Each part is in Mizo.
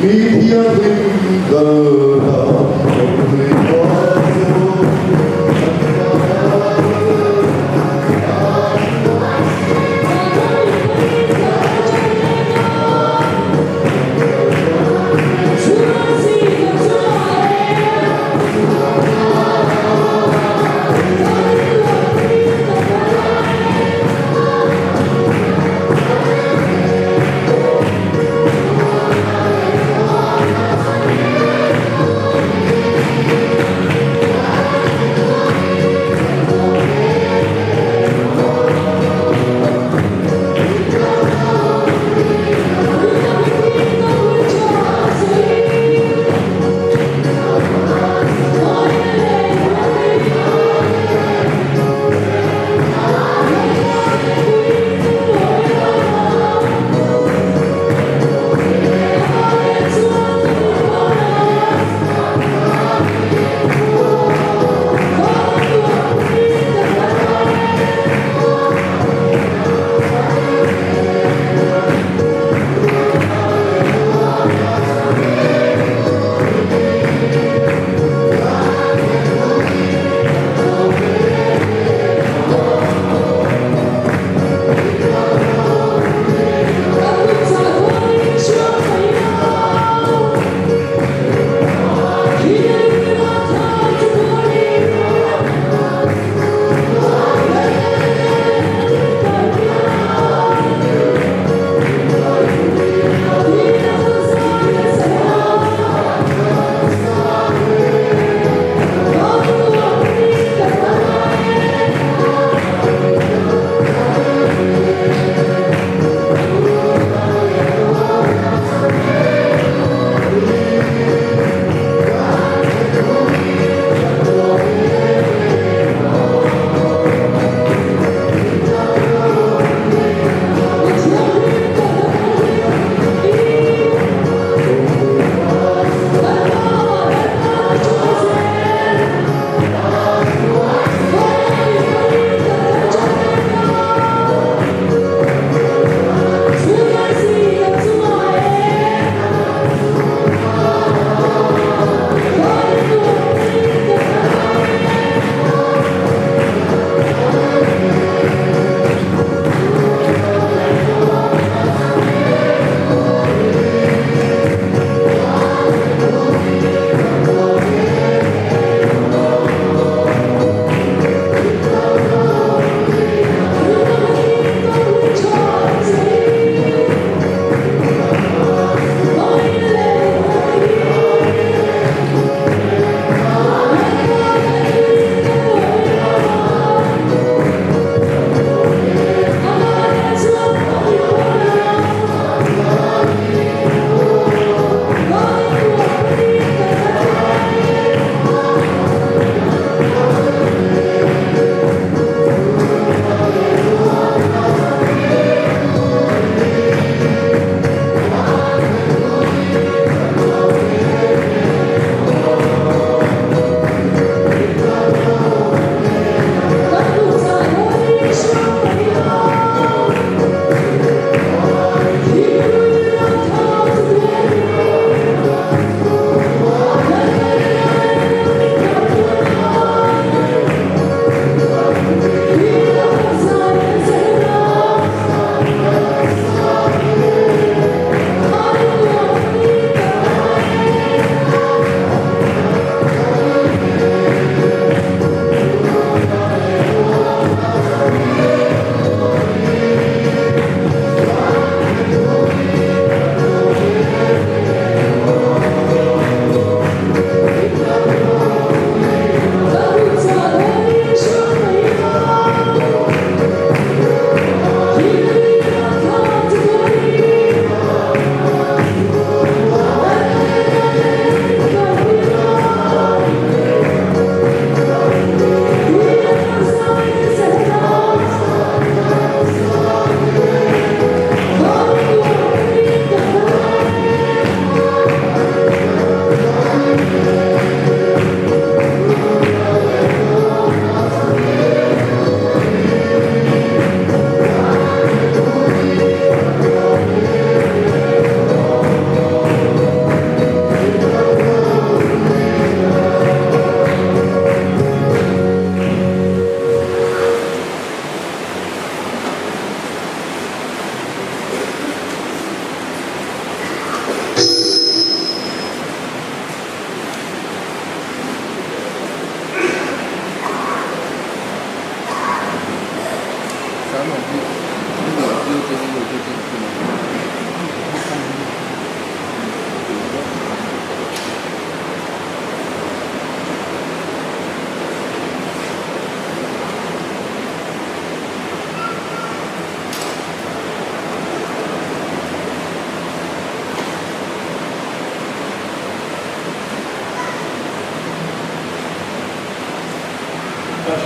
Mi thianghlim kalna kawngpui khua chu kan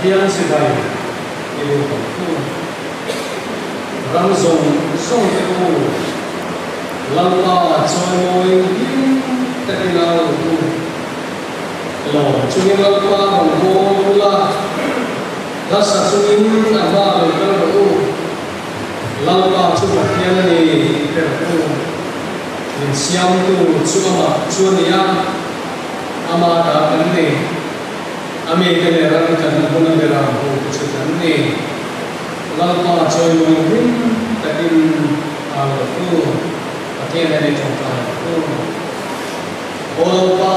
Pathian chibai i lut ang u. Ram zawng zawng te u, Lalpa chawimawi hlim takin au rawh u. Lawm chungin Lalpa rawn bawl ula, hla sa chungin a hma lo kal rawh u. Lalpa chu Pathian a ni tih hre rawh u. Min siamtu chu amah chu a ni a, ama ta kan ni. A mite leh ram kan hmun a bera hmuhte chu kan ni. Lalpa chawimawi hlim takin au rawh u, Pathian en i tawngtai rawh u. Aw Lalpa,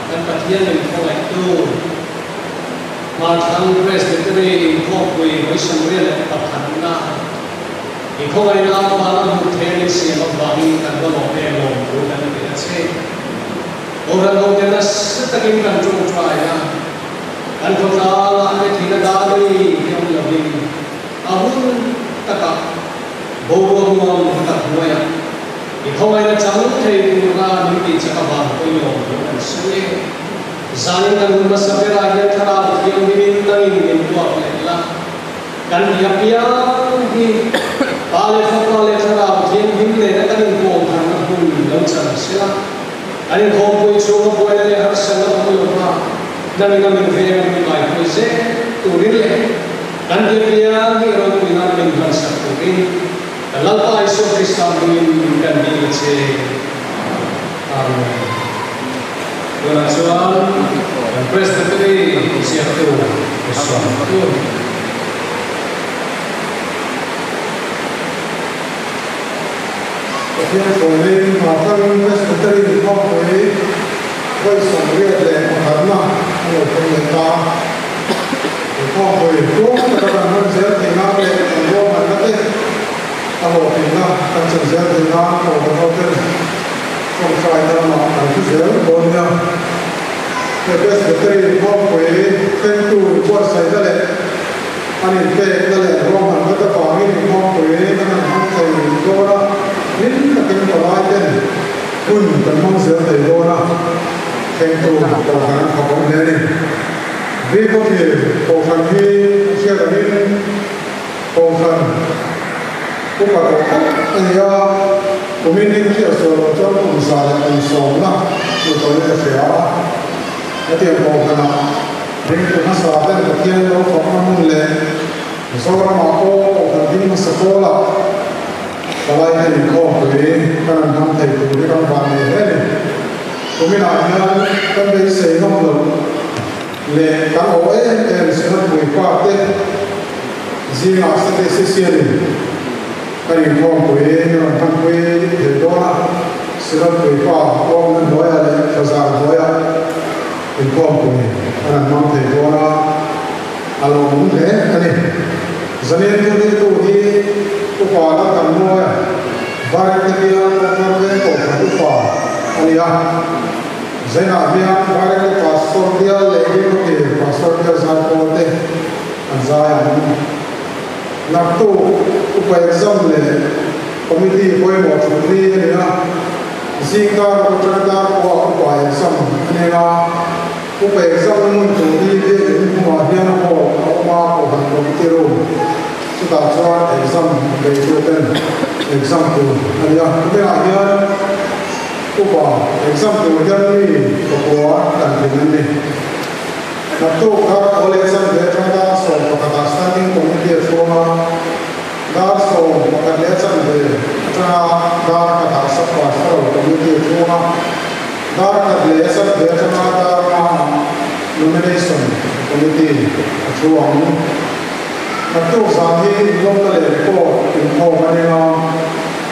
kan Pathian min khawngaihtu, Hmarthlang Presbytery inkhawmpui vawi 71na i khawngaihna avanga hmuh theih min siam avangin kan va lawm em lawm thu kan ti a che. Kohhran hote nasa takin kan tawngtai a, kan khawtlangah te thil a dah ni hi awm lovin a hun takah boruak nuam tak hnuaiah i khawngaihna chang thei tura min tih chak avang pawhin lawm thu kan sawi e. Zanin kan hun hmasa berah hian thlarau thianghlimin nangin min tuak leh la, kan ti apiang hi Pa leh Fapa leh Thlarau Thianghlim nena kan inpawm tharna hmun lo chan sela, An inkhawmpui chhunga buaina leh harsatna awm lo va, nangin a min veng min ngaipui zel turin leh kan biapiang hi ropui nan min hmansak turin kan Lalpa Isua Krista hmingin kan dil a che. Amen. Tunah chuan kan Presbytery ziaktu ka sawn tur. Pathian sawiin Mahthangin Presbytery Inkhawmpui vawi 81na a lo thleng leh ta. Inkhawmpui tluang taka kan hman zel theih nan leh kan ruahmanna te a hlawhtlinna kan chan zel theih nan Kohhran hoten tawngtaina lamah kan thu zel dawn nia. He Presbytery Inkhawmpui thlengtu inbuatsaihna leh An inpekna leh ruahmanna te vangin inkhawmpui kan han hmang thei dawn a, hlim takin palai ten hun kan hmang zel thei dawn a, thlengtu kohhran an khap awm hle a ni. Bikawthlir kohhran hi a hriat angin kohhran upa tawh tak a ni a, kumin hi ka hriat sual loh chuan kum 110na hmu tawhin ka hria a, hetiang kohhranah Ringtu hmasa ten Pathian lo fakna hmun leh Mizoramah pawh Kohhran ding hmasa pawlah palai ten inkhawmpui kan han hmang thei tur hi kan vang ngei hle a ni. Kuminah hian kan beisei nawm loh leh kan awh em em Synod puipa te zingah statistician-in kan inkhawmpui rawn hmanpui thei dawn a, Synod puipa awmna hnuaiah leh thlazar hnuaiah Inkhawmpui an han hmang thei dawn a, a lawmawm hle a ni. Zanin thuneitu hi Upa Laltanmuaia Vairengte bial Kawngthar Veng Kohhran Upa a ni a. Zainah hian Vairengte Pastor bial leh Rinawtir Pastor bial zaipawl te an zai ang. Naktuk Upa Exam leh Committee pawimawh thut ni a ni a. Zingkar atanga dar pawh upa exam a nei a, upa exam na hmun tur hi biakinn hmunah hian a hall a awm a, kohhran committee room chutah chuan exam beitu ten exam tur a ni a, kuminah hian upa exam tur hian mi pakua kan tling an ni. Naktuk thar awl exam ve atanga dar 11 ah standing committee a chhuang a. Dar 11 leh chanve atanga dar khatah Sub-Pastoral Committee a chhung a, dar 1 leh chanve atanga dar 5ah Nomination Committee a thu ang. Naktuk zan hi inlawmna leh report inkhawm a nia.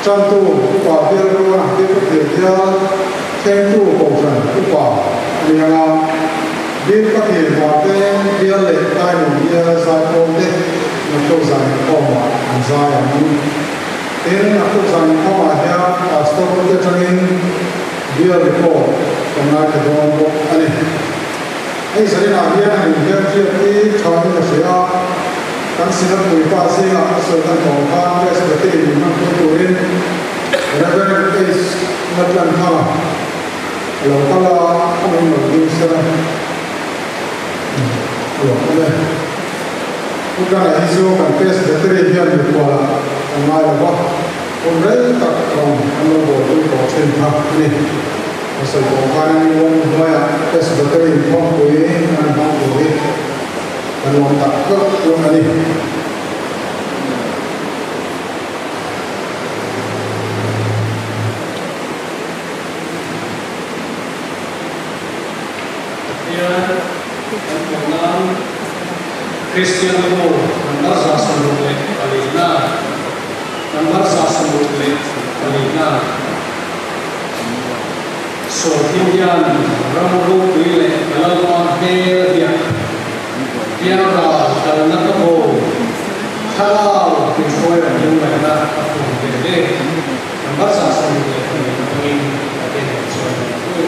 Tantu upa bial rual Biakawthlir bial thlengtu kohhran upa a ni ang a, Biakawthlir varte bial leh Tainung bial zaipawl te Naktuk zan inkhawmah an zai ang. Tin, naktuk zan inkhawmah hian Pastor te atangin bial report kan ngaithla dawn bawk a ni. Hei zaninah hian han inhmelhriat hi thain ka hria a, kan Synod puipa zingah a sawi dan tawh khan Presbytery min hmanpui turin Rev. H. Latlanthanga a lo kal a, a min lo ding sela a lo awm e. Putana hi chu kan Presbytery hian mikhualah kan ngai lo va, hun rei tak rawng an lo buaipui tawh thin kha a ni. A sawi tawh khanin Wong hnuaiah Presbytery inkhawmpui an hmang tur hi kan lawm tak hlauh hlauh a ni. Pathian kan hmuh nan Kristian ho number 74 number 74 Sawrthing hian ram ropui leh ka Lalpa hmel a biak Piangral kalna ka bo Thlarau hruai ram lungngaihna a fun ve le. Number 72 hmangin Pathian nen chuan kan thu.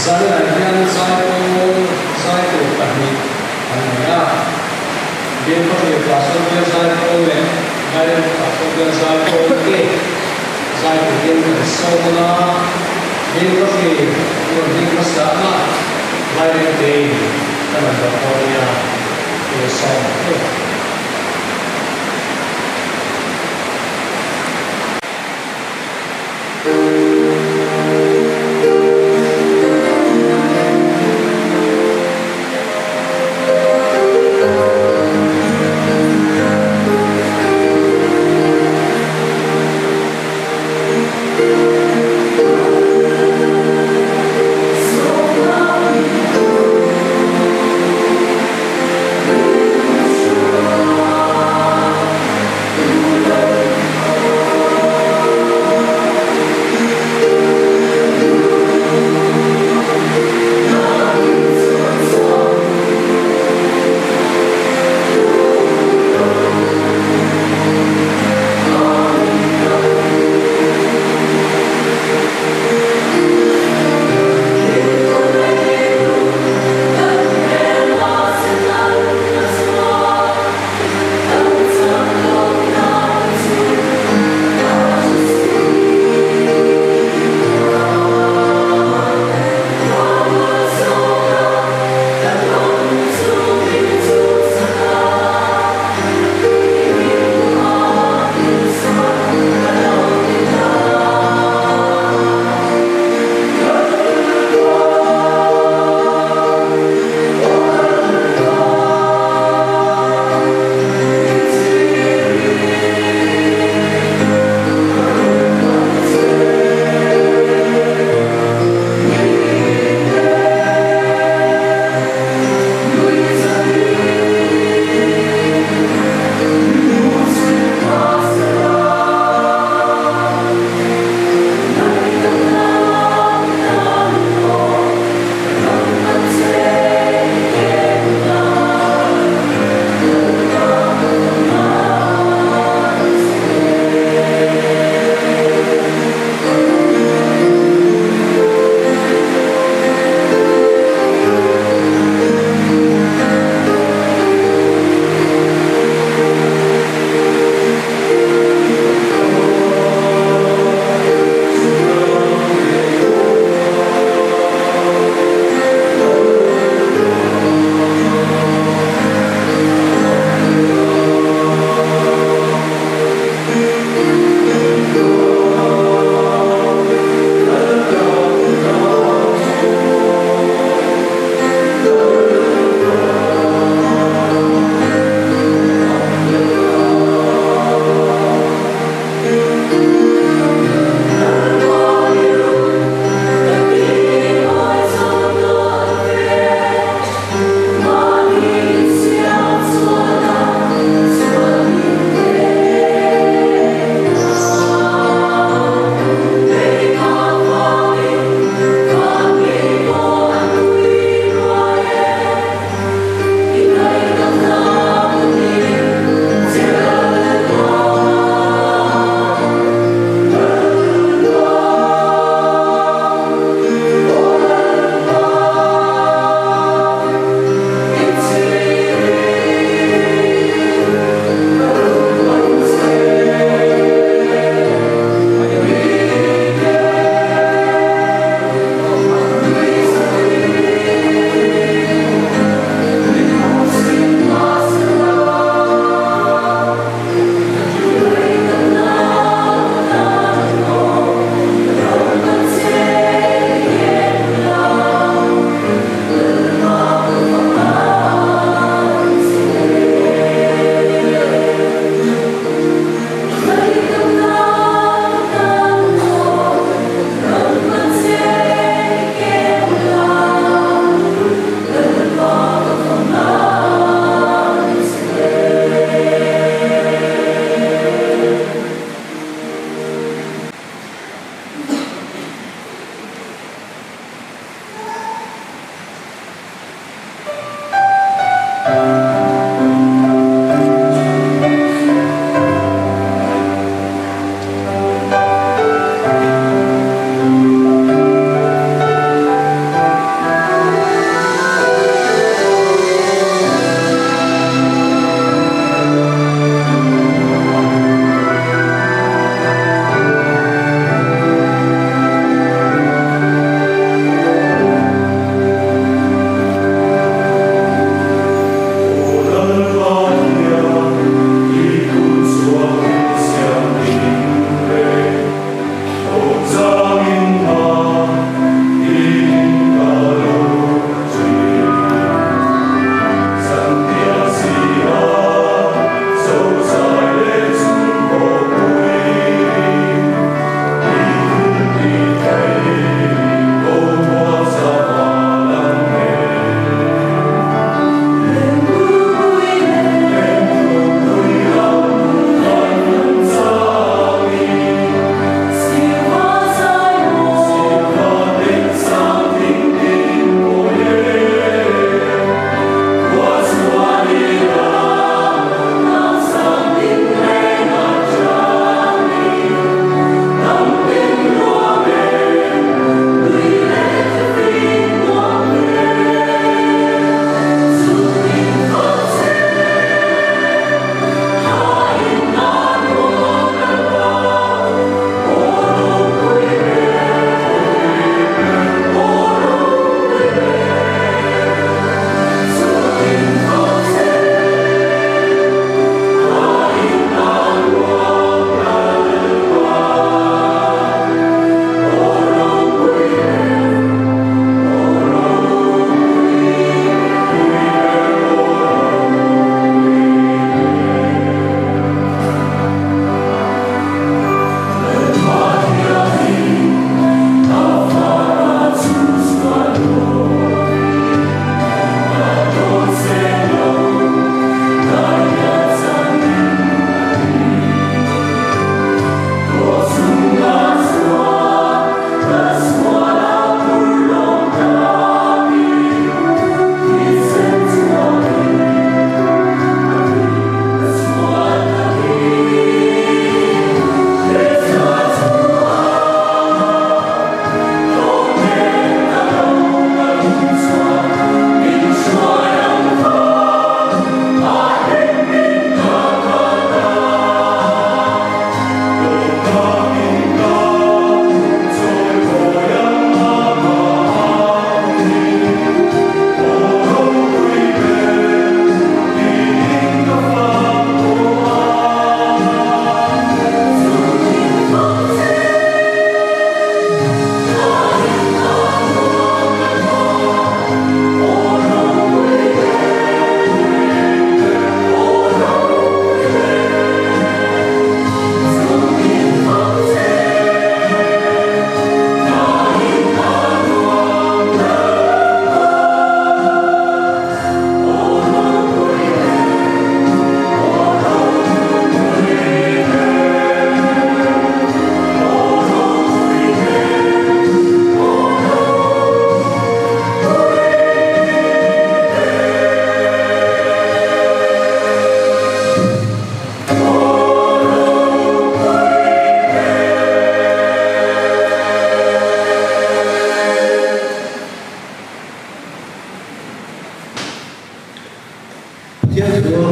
Zaninah hian zaipawl zai tur pahnih an nei a, Bialkhawthlir Pastor Bial Zaipawl leh Vaireng Pastor Bial Zaipawl te zai turin kan sawm a, Bialkhawthlir an rawn ding hmasa ang a, Vaireng tein kan rawn dah dawn nia, tih sawm ang.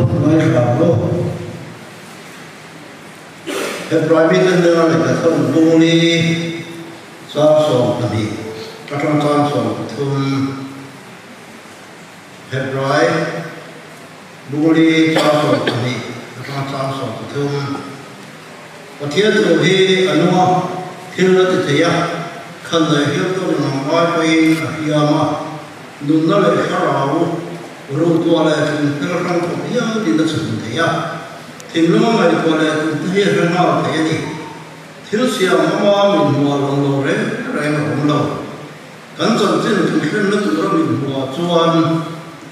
ngaithla ang u. Hebrai mite hnena lehkha thawn bungli chang 12 atang chang 13. Hebrai bungli chang 12 atang chang 13. Pathian thu hi a nung a, thil a ti thei a, khan leh hial tawk in ang ngai pawhin a hriam a, nunna leh thlarau ruhtuah leh thinfel hrang khawp hialin a chhun thei a, thinlung a ngaihtuah leh tumte hi a hre nghal thei a ni. Thil siam ama min hmuah lang lo reng reng a awm lo. Kan chanchin kan hrenna tura min hmuah chuan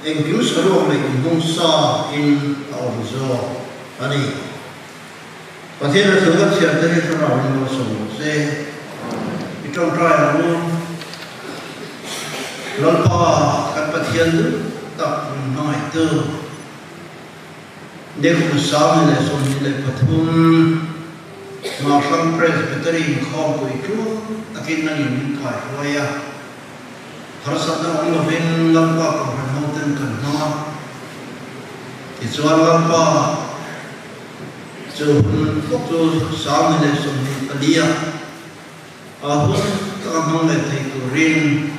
engkim saruak leh inhawng sa in a awm zawk a ni. Pathian a thu kan chhiar te hi thlarau in malsawm rawh se. I tawngtai ang u. Lalpa kan Pathian duh tak min hmangaihtu Nikum 2023 Ngahhrang Presbytery inkhawmpui tluang takin nangin min kaihruai a. Harsatna awm lovin Lalpa Kohhran hoten kan hmang a. Tichuan Lalpa chu hun fawk chu 2024 ah a hun taka hmang leh thei turin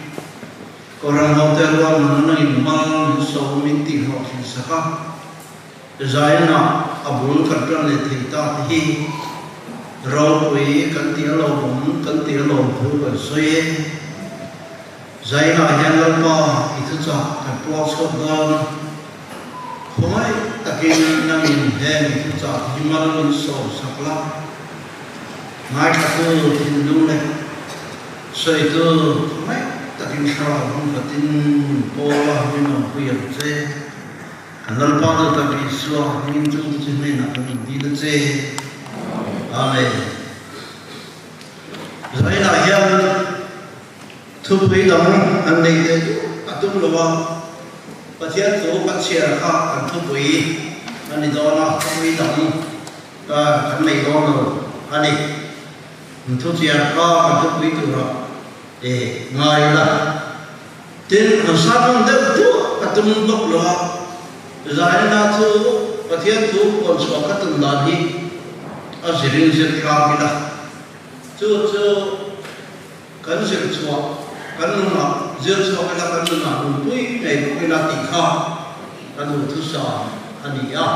Kohhran hote ruahmanna nangin mal min sawm min tihhlawhtlin sak a. Zainah a bul kan tan leh thei ta te hi ropui kan tih a lawmawm kan tih a lawmthu kan sawi e. Zainah hian Lalpa i thuchah kan puang chhuak dawn. Khawngaih takin nangin heng i thuchah te hi mal min sawm sak la. Ngaithlatu thinlung leh sawitu khawngaih takin thlarau hmun khatin min pawl a, min awmpui ang che. Kan Lalpa nu tak Isua hmingin chungte chu hnenah kan rawn dil a che. Amen. Zainah hian thupui dang an neih leh duh a tum lo a, Pathian thu kan chhiar kha kan thupui a ni dawn a, thupui dang kan nei dawn lo a ni. Thu chhiar kha kan thupui turah ngai la. Tin, an sermon deuh duah ka tum bawk lo a, Zaina chu Pathian thu puan chhuah ka tum dan hi a zirin zir hram ila, chu chu kan zir chhuah kan nunah zir chhuak ila kan nunah nunpui ngei bawk ila tih kha ka duhthusam a ni a.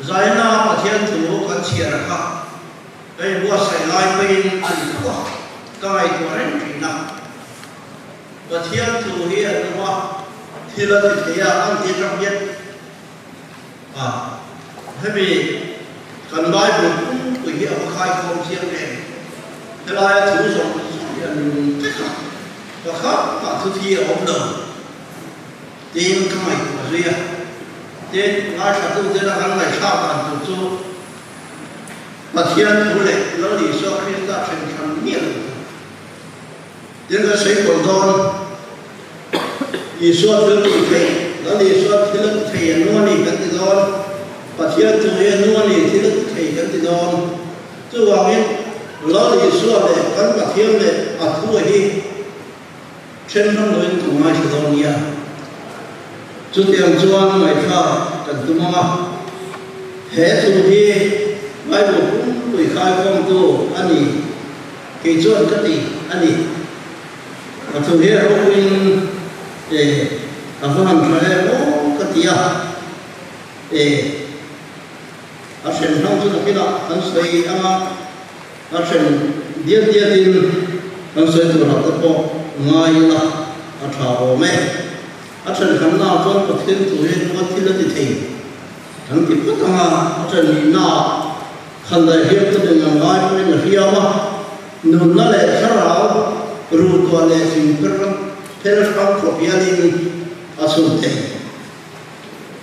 Zaina Pathian thu kan chhiar kha Ka inbuatsaih lai pawhin a ni tho a, ka ngaihtuah reng thin a. Pathian thu hi a nung a, thil a ti thei a, an ti atang hian a hemi kan Bible pumpui hi a va khaikhawm chiang em. Helaia thu zawng zawng hi a nung vek a, pakhat mah thu thi a awm lo tiin ka ngaihtuah zui a. Tin, ngaithlatute la kan ngaihthlak dan tur chu Pathian thu leh Lal Isua Krista then hran miah lo chu tin kan sawi pawlh dawn. Isua thil tih theih, Lal Isua thil a ti thei a nu a ni kan ti dawn. Pathian thu hi a nu a ni, thil a ti thei kan ti dawn. Chuvangin Lal Isua leh kan Pathian leh a thu a hi then hran loin kan ngaithla dawn nia. Chutiang chuan ngaihthla kan tum ang a, he thu hi Bible pumpui khaikhawmtu a ni kei chuan ka ti a ni. A thu hi a ropuiin e a va han tha em aw ka ti a, e a then hlauh chu nakinah kan sawi ang a, a then diat diatin kan sawi turah te pawh ngai ila a tha awm e. A ṭhenkhannaah chuan Pathian thu hi hnunga thil a ti thei kan ti phawt ang a, a ṭhenihnaah khandaih hliam te nen ang ngai pawhin a hliam a, nunna leh thlarau ruhtuah leh thingpher ram phel hrang khawp hialin a chhun thei.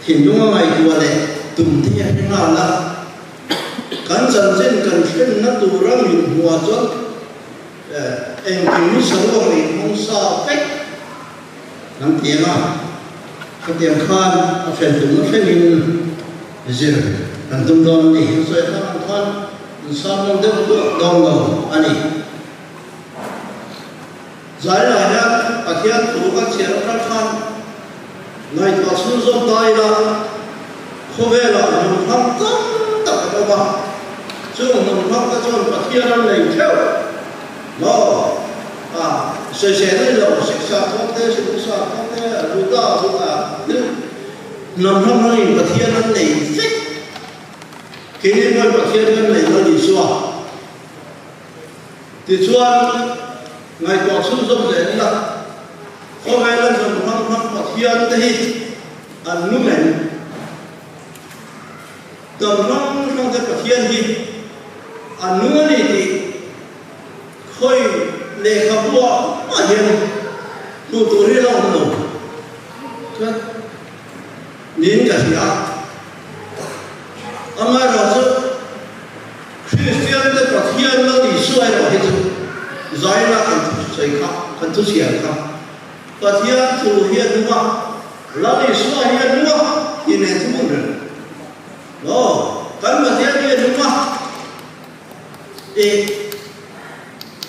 Thinlunga ngaihtuah leh tum te hi a hre nghal a, kan chanchin kan thlenna tura min hmuah chuan engkim saruak leh inhawng sa vek Kan tiang a, khatiang khan a thlen tumna thlengin zir kan tum dawn a ni. An sawi khan ang khan an sermon deuh duah dawn lo a ni. Zailah hian Pathian thu kan chhiar atang khan ngaihtuah chhunzawm ta ila. Khawvelah hnam hrang tam tak an awm a, chung hnam hrangte chuan Pathian an nei theuh maw? A, sawisel a ni lo, Sikh sakhaw te, Hindu sakhaw te, Buddha, Buddha, hnam hrang hrangin Pathian an nei vek. Keini pawhin Pathian kan nei Lal Isua. Tichuan, ngaihtuah chhunzawm zel ila, khawvela hnam hrang hrang Pathian te hi an nung em? Hnam hrang hrang te Pathian hi an nung a ni tih khawi lehkhabuah mah hian hmuh tur hi a la awm lo tlat niin ka hria. Amaherawhchu, Kristiante Pathian Lal Isua erawh hi chu zaina kan thusawi kha, kan thuchhiar kha, Pathian thu hi a nung a, Lal Isua hi a nung a tih nen chu hmun reng. Aw, kan Pathian hi a nung a, ih,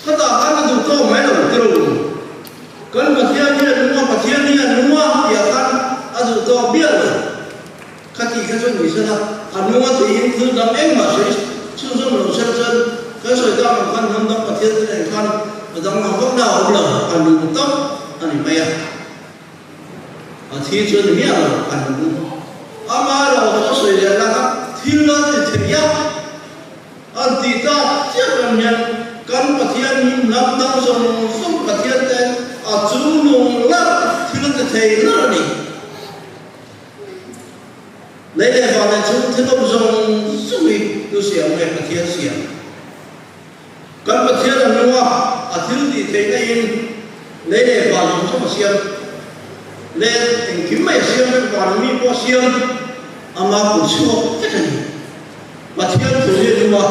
khatah khan a duh tawk mai lo tiro. Kan Pathian hi a nung a, Pathian hi a nung a tih ah khan a duh tawk bial lo. Kha tih kha chuan ni sela, a nung a tiin thil dang engmah sawi chhunzawm lo sela chuan kan sawi tak ang khan hnam dang Pathian te nen khan a danglam vak na a awm lo, a nung tak a ni mai a. A thi chu a ni miah lo, a nung. Amaherawh chu a sawi leh laka thil a ti thei a, an tih tak chiah ram hian kan Pathian hmun hnam dang zawng zawng Pathian te a chungnung larh thil a ti thei larh a ni. Lei leh vah leh chung thilawm zawng zawng hi tu siam nge Pathian siam? Kan Pathian a nung a, a thil tih theihna in lei leh vah zawng zawng a siam. Leh engkim mai a siam vek, van mi pawh a siam, ama kut chhuak vek a ni. Pathian thu hi a nung a,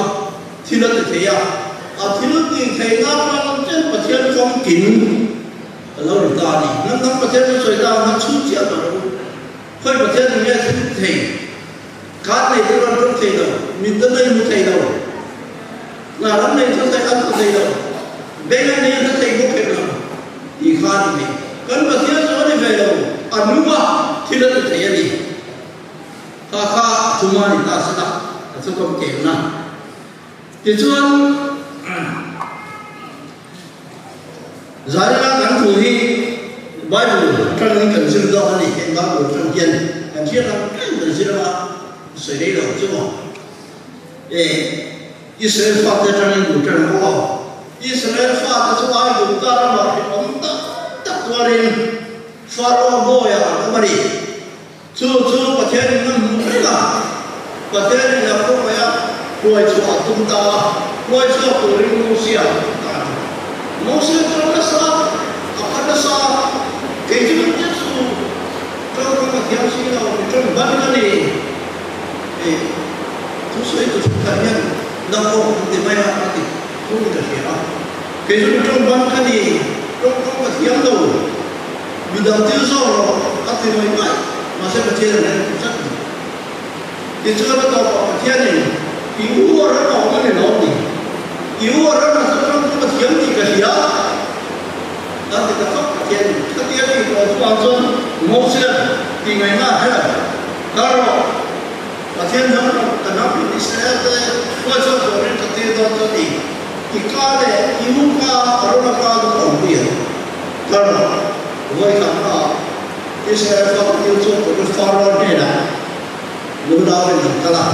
thil a ti thei a, a thil tih theihna atang chen Pathian famkim a lo ri ta a ni. Hnam dang Pathian chu sawi ta ang khan chhun chiah tawh lo. Khawi Pathian eng nge thil ti thei? Khan nei chu ran ṭawng thei lo, mit an nei hmu thei lo, hna ram nei chu thei an hmu thei lo, beng an nei an hre thei bawk hek lo tih kha a ni mai. Kan Pathian chu a ni ve lo, a nung a, thil a ti thei a ni. Kha kha chuma ni ta se la, a chu kawm kemna. Tichuan, Zaila kan thu hi Bible atangin kan zir dawn a ni. Heng Bible atang hian kan hriat ang reng kan zir anga sawi rei lo chu maw. E, Israel fate atangin bul tan ang aw. Israel fate chu Aigupta ramah hrehawm tak tak tuarin Pharaoh bawiah an awm a ni. Chu chu Pathianin a hmuh reng a, Pathianin a khawngaih a, hruai chhuah a tum ta a, hruai chhuak turin Mosia a tum ta a ni. Mosia chu a nasa a, a phan nasa a, Kei chu min tia chu tawngkam a thiam si lo, mi tawng ban ka ni. Hei, thusawi tu thenkhat hian nang pawh an ti mai a, a ti thung ka hria a. Kei chu mi tawng ban ka ni, tawngkam ka thiam lo. Midang thil zawk rawh a ti mai mai, mahse Pathian a nen tlat a ni. Tichuan a tawpah Pathianin, I u a ram a awm a ni lo ni? I u a ram a chu tawngkam a thiam tih ka hria a ti ta fak Pathianin. Khatia tih tawh chuan chuan Mosian tih ngaihna a hre lo. Kal rawh, Pathian hnam ram ka hnam in Israel te hruai chhuak turin ka tir dawn chuan i i ka leh i u ka Arona ka duh awmpui ang. Karah vawikhatnaah Israel fa thil chu Pawlu Pharaoh hnenah lunauin an kal a,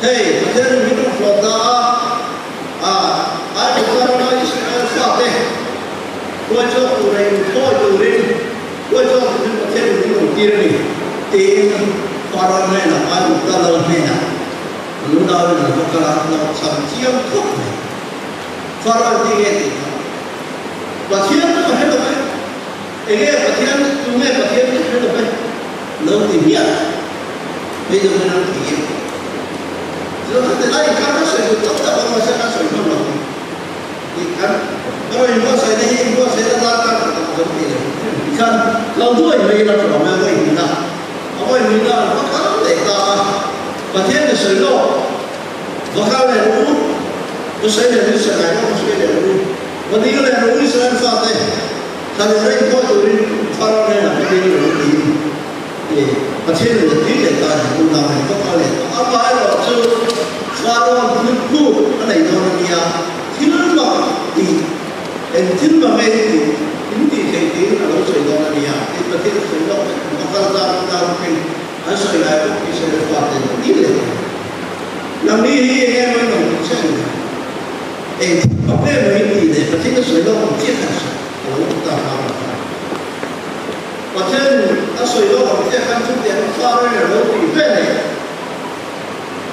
Hei, Pathianin min rawn hlawt ta a, a Aigupta rama Israel fate huai chhuak tura inthawi turin huai chhuak turin Pathianin min rawn tir a ni, tiin Pharaoh hnenah Aigupta lal hnenah lunauin an va kal a, lo cham chiang khawp mai. Pharaoh ti nge tih kha? Pathian chu ka hre lo e, enge Pathian, tunge Pathian ka hre lo e, lo ti hmiah hei zawng hian an ti e. Chuan khati lai in khan ka sawi duh tak tak a mahse ka sawi hman lo tih khan ka rawn inbuatsaih na hi inbuatsaih na dar kar khat ah ka ti lo tikhan lo duai mai ila tha awm e a vawi hnih na a vawi hnih na an va kal leh ta a Pathian ni sawi lawk va kal leh ru ka sawi leh ru sawi ngai pawh ka sawi leh ru. Va ding leh ru Israel fate thla leh reng pawh turin Pharaoh hnenah va ding ru tiin Pathian in a ti leh ta a ni, unau nen. ma me ti in ti thei ti a lo soi do na nia ti pathian soi lo ma kal ta ta pin an soi lai ko ki se fa te ti le nang ni hi e mai no chen e pa pe mai ti le pathian soi lo ko chi kha sa lo ta ha pathian a soi lo ko chi kha chu te fa re lo ti ve ne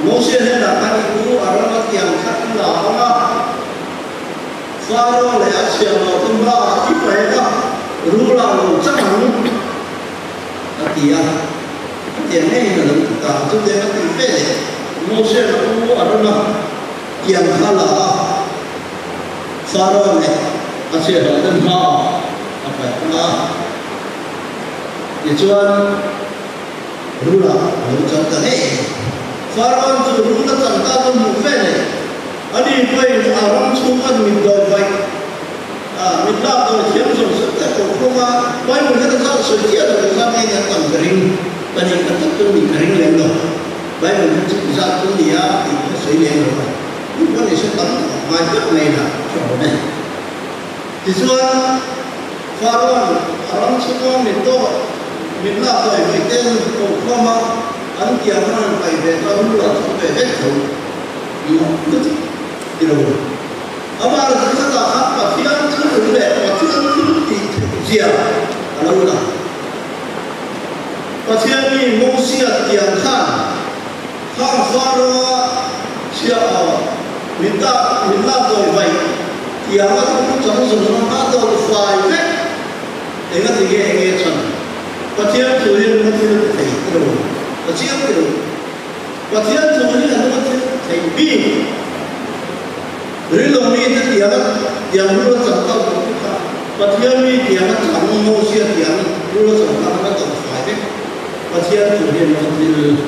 Moses he na kan ku arama tiang khat la anga Pharaoh le a chiang lo tum ba i pa ka rula lo chang atia atia nei na lo ta chu te ka ti fe le Moses na ku arama tiang khala Pharaoh le a chiang lo tum ba a pa ka ti chuan rula lo chang ta nei Pharaoh chu rula chang ta tu mu fe le ani poi aram chung an min doi vai a min la doi thiam som som te ko khoma pai mun ha ta soi chia lo sa ngai na tam ring pani ka tu tu ni ring lem lo pai mun chu za tu ni a ti soi lem lo ni ko ni se tam mai tak nei na cho ne ti chuan Pharaoh aram chung an min do min la doi vai ten ko khoma an kia ran pai ve ta ru la chu ve het tho mo ti lo amar chu ta kha pathian chu le pathian chu ti zia alo la pathian ni Mosia tiang khan khang Pharaoh sia min ta min la doi vai tiang a chu chang zum zum ma do fai vek enga ti ge nge chan pathian chu hin ma thil thei lo pathian chu pathian chu hin ma thil thei bi ri lo mi te tiang tiang ru chang ta kha pathian mi tiang chang Mosia tiang ru chang ta ma do fai vek pathian chu hin ma thil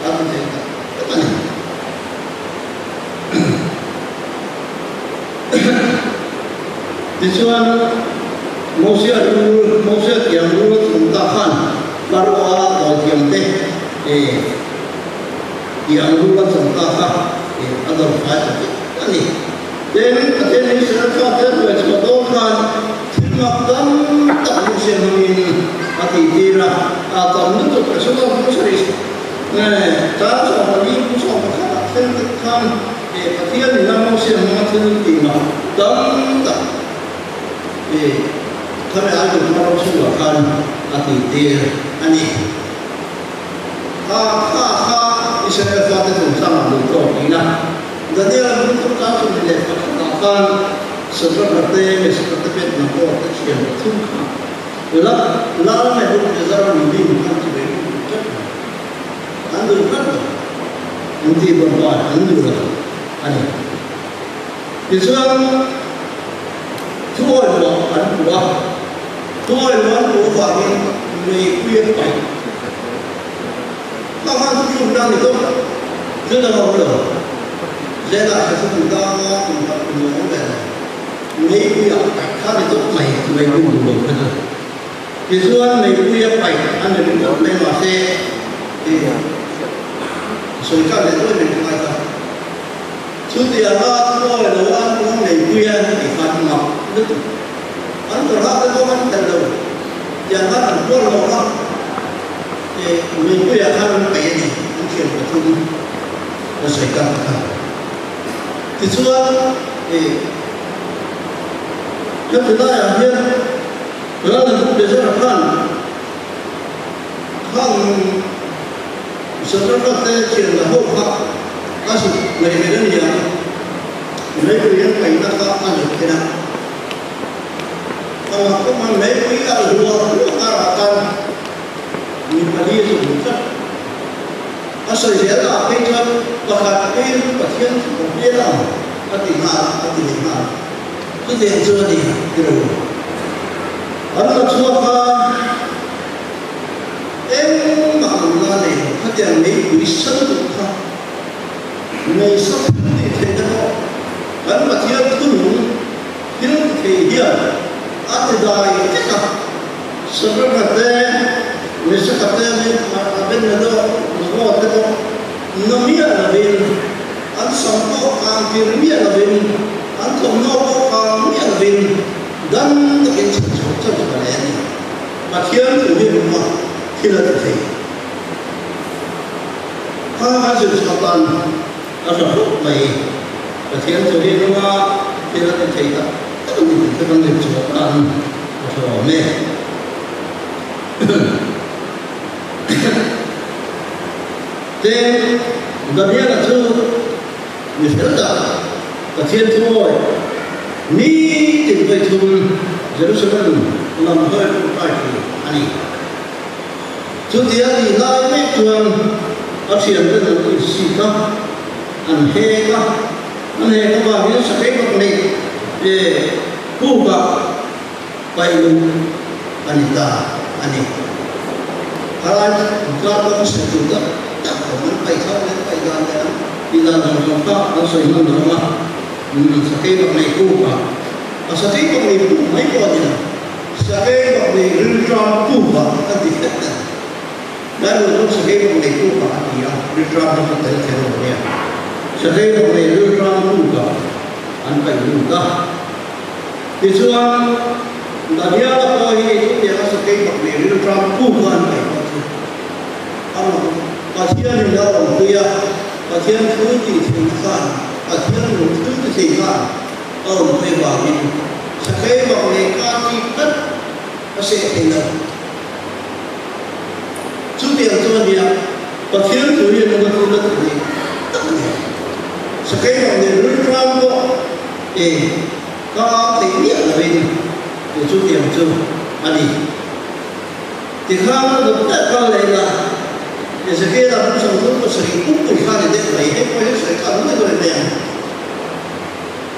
a thei ta ta ni ti chuan Mosia ru Mosia tiang ru chung ta khan Pharaoh a doi thiam te e tiang ru chung ta kha e a doi fai ta ani ten pathian ni sera kha te ru chu do khan thil mak tam tak Mosia hangin a ti tira a tam nu tu ka su do mu sari ne ta so ni mu so kha thil khan e pathian ni na Mosia hanga thil ti ma tam tak e kame ai tu ma ro chu khan a ti tir ani kha kha kha Israel fa te chung sang lu to ni na Daniel lu tu ka chu le fa kha khan sabra te me sabra te pet na ko te chian thum kha la la me bu te zara ni bi khan chi be ta an du khan an ti ba ba an du la ani ti chuan thôi lo an của thôi lo an của và cái người quyên phải ta ăn chúng ta thì tốt rất là ngon rồi dễ là cái chúng ta cũng ta cũng nói về mấy quyên khác thì tốt mày mày cũng đủ rồi thì xưa mày quyên phải ăn được một lên mà xe thì rồi các để tôi mình không ai ta chú tiền ra tôi đồ ăn cũng mày quyên thì phạt ngọc đức ăn đồ ra tôi không ăn tận đầu tiền ra ăn qua lò ra thì mình quyên ăn cái này ăn chuyện của tôi nó xảy ra thì xưa thì cái thứ này là hiện đó là để cho nó ăn không sợ nó có thể chuyện là hậu quả ta chỉ người người đơn giản lấy cái yên cảnh ta có ăn được thế nào còn không ăn lấy cái ăn lúa lúa ta là tan mình phải đi dùng chất nó sợi dễ là cái chân và hạt cái và thiên cũng biết là nó tìm mà nó tìm mà cái tiền chưa thì cái đồ ấn là chua pha em mà là này phát tiền mấy quý sân được không mấy sắp thì thế đó ấn mà thiên thu thiên thì hiện ăn thì đòi tất cả sân rất là mình sẽ gặp tên bên đó nó thế đó nó mía là bên ăn sống có càng tiền mía là bên ăn thùng nó có càng mía là bên Dam takin chhan chhuah chauh chu ka leh a ni. Pathian thu hi ruma thil a ti thei. Kha kan zir chhuah tan a hra hlawk mai. Pathian thu hi ruma thil a ti thei tak tak a ni tih kha kan zir chhuah tan a hra awm e. Tin, Daniela chu mi fel tak, Pathian thuawi nitin vawi thum Jerusalem lam hawi ṭawngṭai ṭhin a ni. Chutia tih lai mek chuan a ṭhianten an insik a, an hek a, an hek avangin sakei bak neih leh pukah paih luh a ni ta a ni. Khalai inkar kawng chhe tur tak tak awm an paih tho leh paih dan leh an tih dan zawng zawng kha an sawi hman lo a, sakei bak nei puk a, a sakei bak nei puk mai pawh a ni lo, sakei bak nei rilṭam puk a a ti hret a ni. Bible chuan sakei bak nei puk a a ti a, rilṭam hi chu tel kher lo nia. Sakei bak nei rilṭam puk a an paih lut a. Tichuan, Daniela pawh hi chutianga sakei tak leh rilṭam puk a an ngaih pawh chu a mak. Pathianin a awmpui a, Pathian thu tih theih khan, Pathian lung thu ti thei khan a awmpui avangin sakei mak leh ka chi tlat a seh thei lo. Chutiang chu a nia, Pathian thu hi nunga thil a ti thei tak a ni. Sakei mak leh rilṭam pawh E, ka theih miah lovin ti chu tiang chu a ni. Tikhan a dawt tak kal leh ila, Ezekiela hmun 37 pumpui kha ni deuh mai, hei pawh hi sawi khan nuai nuai mai ang.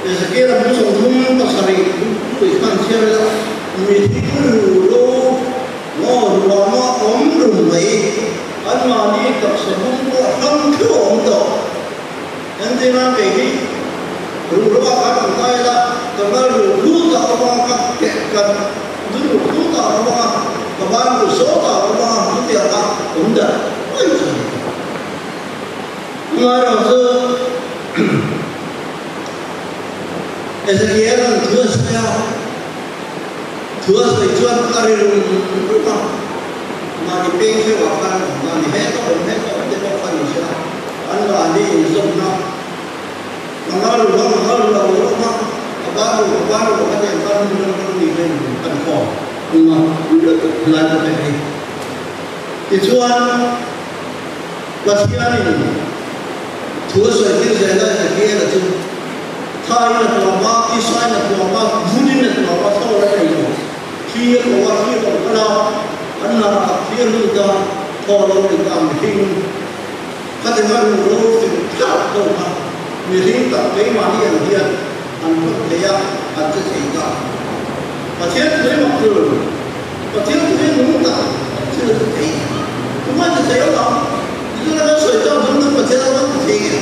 Ezekiela hmun 37 pumpui khan chhiar ila, mihring ru lo maw ruama awm rum mai, anmahni taksa bung pawh hrang theuh a awm tawh. Entirna kei hi ruhro ah khan awm ta ila, ka ngal ruh hlut ah awm anga, ka keh ka du ruh hlut ah awm anga, ka ban ruh sawt ah awm anga, chutiang a awm darh mai chu a ni. Amaherawhchu Ezekiel-a'n thu a sawi a, thu a sawi chuan a ri rum rum a, mahni peng hreuh ah khan awm a ni, heta awm heta awm te pawh kha ni se la. An mahni inzawmna ka ngal ruh a, ka ngal ruh a lo awm a, ka ban ruh, ka ban ruh ka tih ang khan hmun ram ram mi hian min pan khawm tum a, helai ka pek hi. Tichuan, Pathianin thu a sawi tir zel a, Ezekiela chu thaiin a tuam a, Isain a tuam a, vunin a tuam a, thaw a nei lo, thli a ko a, thli a lo kal a, an hnarah thli a lut a, thaw a lo nei ta mihring. Khatin a ruh lo fing thlak ho kha mihring tak keimahni ang hian an phawt thei a, an che thei ta. Pathian thu hi mak tur, Pathian thu hi nung tak thil a ti thei. Tumah ti thei lo ang, tichuan a kan sawi tak dawn kan Pathian a kan ti thei nge?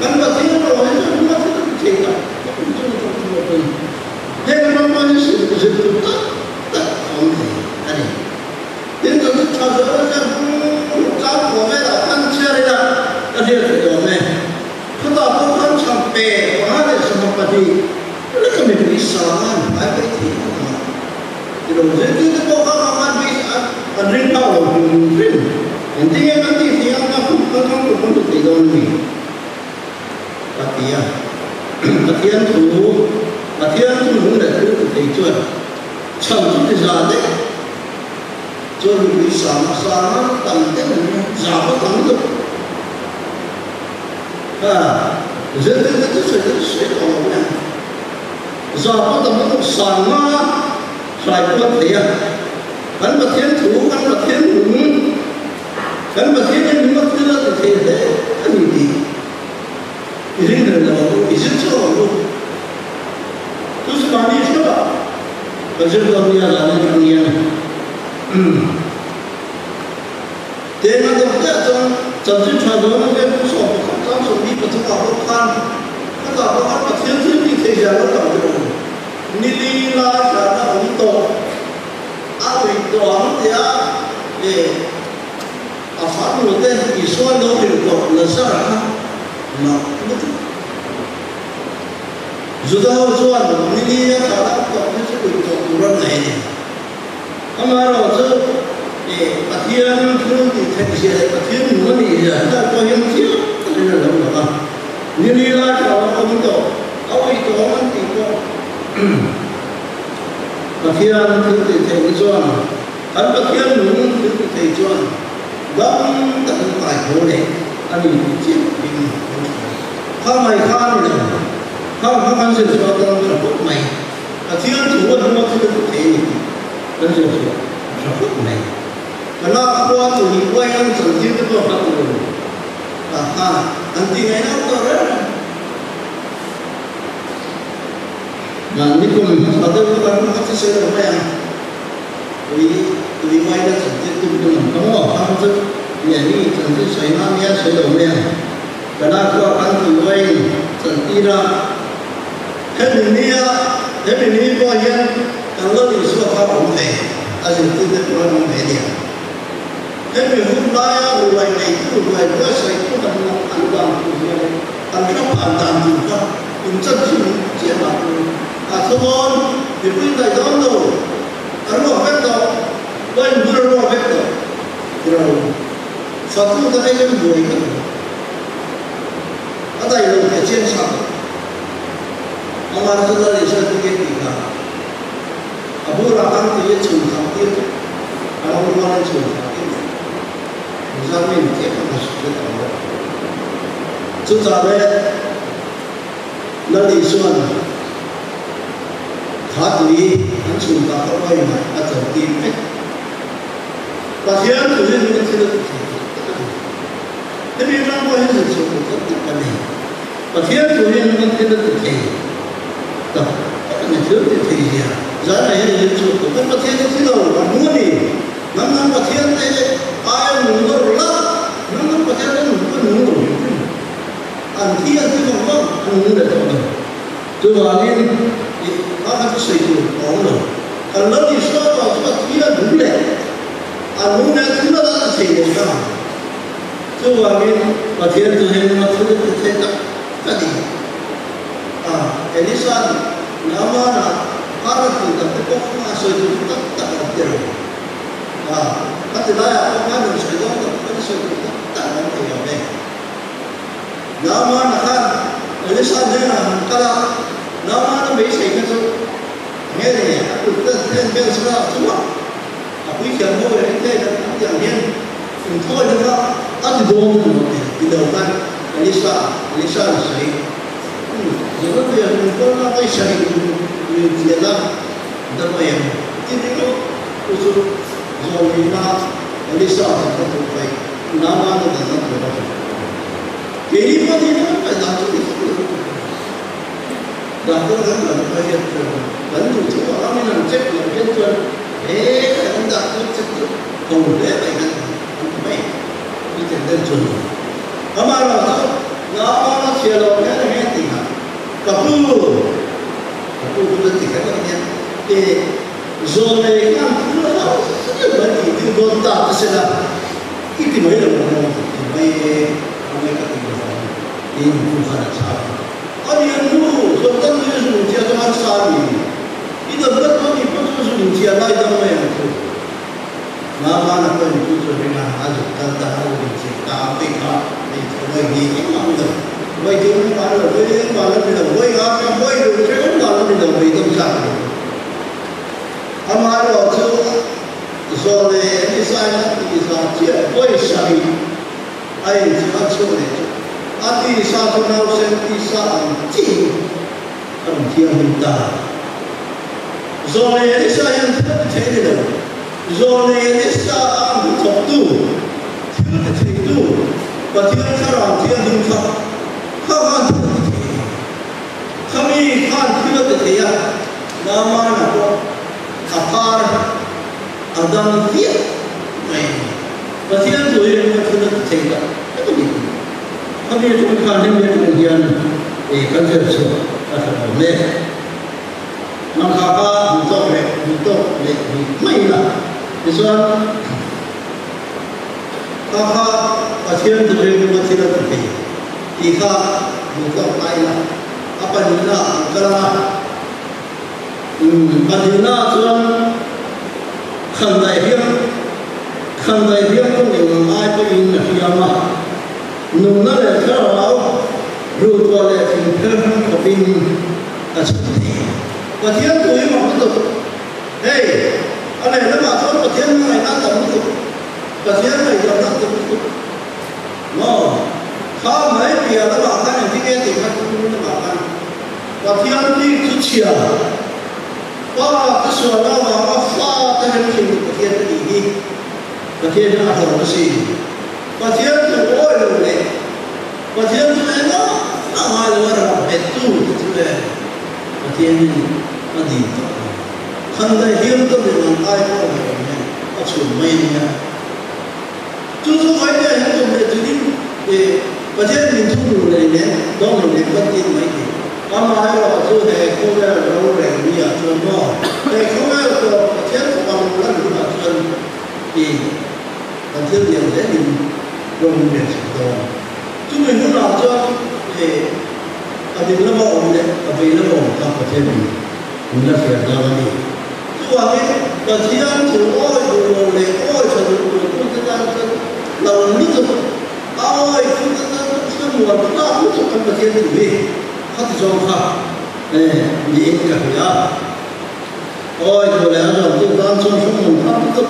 Kan Pathian erawh hi chuan tumah thil a ti thei tak tak ni chuan a tawk thu a pawi. Heng ram pawh hi zir tur tak tak a awm thei a ni. Tin, kan chu tha zawh na chuan tlang khawh velah khan chhiar ila ka hriat theih awm e. Khutah pawh khan chham pe panga leh sawmhnih pahnih leka mipui sang a an hmai paih thei khawp ang a. Ti lo zirtir te pawh kha kha khan base an an ring phak lo hrim hrim. Engtin nge kan tih theih ang a khum kal thang tur kan hmu thei dawn a ni ka ti a. Pathian thu, Pathian thu nung leh thil ti thei chuan chhan chu ti za daih. Chuan mipui sang a sang a tam deuh in za pawh tam lutuk a zirtirna chu sawi chu sawi tawh lo mai ang za pawh tam lutuk sang nga hrai pawh a thei a kan Pathian thu kan Pathian nung kan Pathian in nung a thil a ti thei hle a ni tih i ring reng lo ang u i zir chauh ang u chu chu mahni hreuh ah Kan zir dawn nia zan in tang hian Teng a dawk deuh chuan chanchin tha dawn a vek 11 chang 23 ah pawh khan ka tah pawh khan Pathian thil tih theih zia lo lang teh u. Ni li lai tlan a awm tawh a uih tawh ang tia leh a farnu te Isua lo hrilh tawh Lazara kha mak lutuk. Juda ho chuan ni li a thlah lam tawh hi chu ui tawh tur an nei a ni. Amaherawhchu, Pathian thil tih theih zia leh Pathian nung a nih zia hetah pawh hian chiang takin a lo lang a. Ni li lai thlah lam awm tawh, a ui tawh ang an tih pawh Pathian thil tih theih ni chuan kan Pathian nung thil ti thei chuan dam takin kai tho leh a ni tih chiang takin kan hria. Kha mai kha a ni lo, kha kha kan zir chhuah atan a tha khawp mai. Pathian thu a hnua thil a ti thei a ni tih kan zir chhuah a tha khawp mai. Ka lak khua tui uai an chantir te pawh hlat lo tah khan an ti ngaih lo tawh reng reng. Mahni kum hmasa deuh kha kan hmang a chi sawi lo mai ang. Tui tui uai la chantir tum tum ang ka maw? Khang chu nge mi chantir sawi na nia sawi lo mai ang. Ka lak khua kan tui uaiin chantir a. Hemi nia, hemi ni pawh hian kan la Isua kha a awm ve, a zirtirte pawh an awm ve nia. Hemi hun laia ruai neitu, ruai buatsaihtu han lang an dan tur zia leh an hlaphan dan tur kha inchanchin chiah mah tur a thaw dawn, mipui daih dawn lo, a ruak vek tawh, wine bur a ruak vek tawh, ti lo, fatu ta ei an buai kha tur. A daih lo tih a chiang sa tawh. Amah chu Lal Isua chu nge tih kha? A bulah khan tui a chhun thak tir tawh. A lo rual in chhun thak tir tawh. Engzat nge ni chiah kha ka hre tawh lo. Chutah le Lal Isua'n kha tui an chhun tak kha uain ah a cho tir vek. Pathian tui a nung thil a ti thei tak tak a ni. Hemi atang pawh hian zir chhuah tur tam tak a nei. Pathian thu hian kan thil a ti thei tak tak a ni, thil ti thei zia zanah hian zir chhuak tur kan Pathian hi thi lo a hmu a ni. Nang nang Pathian te aia nung lo la, nang nang Pathian te nung ka nung lo hrim hrim. An thi an thi vang vang, an nung leh tawh lo. Chuvangin i a kha chu sawi tur a awm lo. Kan Lal Isua tawh chu a thi a nung leh, a nung leh thil a la ti thei leh ta. Chuvangin Pathian chu heng lama thil a ti thei tak tak a ni. A, Elisa'n Naamana har a tih tak te pawh kha a sawi tur tak tak a awm tir ang. A, a ti laiah pawh khan rawn sawi dawn tak khan a sawi tur tak tak a awm thei lo ve. Naamana khan Elisa hnenah han kal a, Naamana beisei kha chu nge ni a kut te thlen vel sela a chu a, a puithiam ho leh engte an tih ang hian Inthawina kha a ti dawn a ni tih ti lo khan Elisa, Elisa an sawi. Jordan lui ah min kawl lak a i sarih lui chian a dam a em ti ringawt chu chu zawlnihna Elisa dan na tur paih Naamana dan na tur a hrilh a ni. Keini pawh ni ringawt paih dan chu ni fo lo. Doctor kan kal pawh hian chuan kan duh thu a angin an check loh hian chuan he kan doctor check chu ho hle mai kan an ti mai i ten den chuan lo. Amaherawhchu chu Naupang a chhia loh hian eng nge tih kha ka pu ka pu chu kan ti kher lo nia e zawnei khan thil harsa deuh mai tih tir dawn ta che sela i ti mai lo ang maw ti mai e a mai ka ti lo vang tiin pu khan a chhang a. A lian nu Jordan lui a zung chiah chu harsa a ni. I dam dat dawn tih pawh chu zung chiah lai dam mai ang chu. Naamana pawhin chu chu ring a, a zuk kal ta, a zuk inchhir ta a, vawi kha hei chu vawi hnih engmah a ni lo. Vawi thum engmah a ni lo, vawi engmah a la ni lo, vawi nga kha vawi ruk hreh engmah a la ni lo, beidawng zat a ni lo. Amaherawhchu zawh leh Elisain a tih zah chiah vawi sarih a inchhir a chhuah leh chu a tisa chu nausen tisa ang chiin a rawn thianghlim ta. Zawlnei Elisa hian thil a ti thei a ni lo. Zawlnei Elisa a hmuthawktu, thil ti theitu, Pathian Thlarau Thianghlim kha kha khan thil a ti thei a ni. Khami khan thil a ti thei a, Naamana pawh a phar a dang viau mai a ni. Pathian chu hi rinna thil a ti thei tak tak a ni. Khami atang khan hemi atang hian kan zir chhuah a tha lo hle. Nangkha kha duh tawk leh duh tawk leh rih mai ila. Tichuan, kha kha Pathian duh rilru a thil a ti thei tih kha duh tawk ta ila. A pahnihnaah an kal ang a. Pahnihnaah chuan khandaih hliam khandaih hliam kawng eng ang ai pawhin a hliam a. Nunna leh thlarau ruhtuah leh thingphel hrang khawpin a chhun thei. Pathian thu hi mak lutuk. Hei, a lehlamah chuan Pathian hmangaihna a tam lutuk. Pathian ngaihdamna a tam lutuk. Maw? Kha mai piah lamah khan engtin nge tih kha thuthlung lamah khan Pathian bik chu chhia, Pa te sualna avanga fa te rem thin tu Pathian ka tih hi Pathian hian a hlawm asin. Pathian chu awi lo leh Pathian chu engah a ngai lo a ram bet tu te chu e Pathianin a dil tawh lo. Khandaih hiam ka min ang ai pawh a awm hian a chhun mai a nia. Chu chu mai te hian tum leh chutin e Pathian min thu duh leh nen dawng lo leh kan tin mai thei. Amaherawh chu he khawvel rorel ni ah chuan maw he khawvel tawp Pathian fapa lo lan hunah chuan i kan thil lian zelin rawng min rel chho dawn. Chumi hunah chuan e a ding lama awm leh a vei lama awm kha Pathian min min la hriat dawn a ni. Chuvangin Pathian chu awi duh lo leh awi tha duh lo tute tan chuan lo lutuk, a awi tute tan chuan thlamuan tlak lutuk kan Pathian thu hi khati zawng kha niin ka hria. Awi duh leh a zawmtu tan chuan thlamuan tlak lutuk,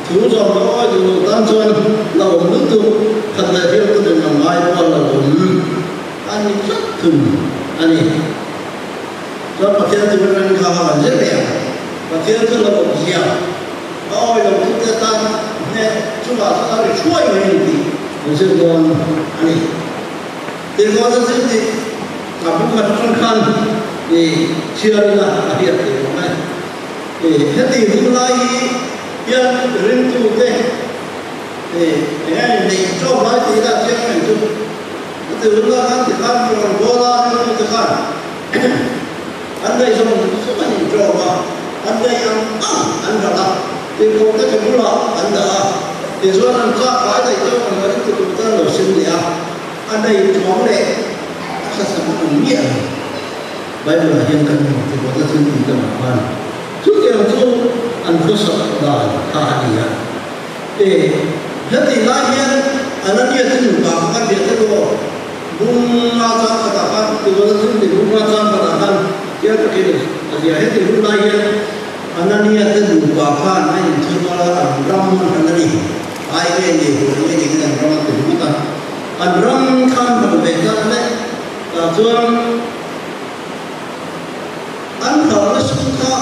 thu zawm lo awi duh lo tan chuan la awm lutuk, khat leh hial te nen ang ngai pawh la awm a ni tlat thung a ni. Chuan Pathian chu rin kha a zir leh ang. Pathian chu lo awm zia a awi lo chu te tan hneh chungah chuan a ri thuai mai ang tih an zir dawn a ni. Tirhkohna zir tih a bu khat atang khan i chhiar ila a hriat theih awm e. I heti hun lai hi hian ringtute i eng nge neih ṭawk lai tih ila chiang reng chu. Heti hun lai khan tikhan rawn bawl a ringtute khan An daih zawng zawng an inṭawm a, an daih ang ang an ral a, tirhkohte ke bulah an dah a, tichuan an tlak fai daih zawng ang an inti tur te an lo sim leh a, a daih thuam leh a hlasam an awm miah lo. Bible-ah hian kan hmu tirhkohte thil tih lamah khan chutiang chu an khawsak dan kha a ni a. E, hetih lai hian Anania te nupa kha kan hriat te aw. Bunga chang khatah khan Tibuala thil tih bunga chang khatah khan chiang takin a zia. Heti hun lai hian Anania te nupa khan a inthurual a, an ram an hran a ni. Ai nge ni, huan nge ni khin an ram an ti ringawt a. An ram khan hran ve ta le, tah chuan an hralhna sum kha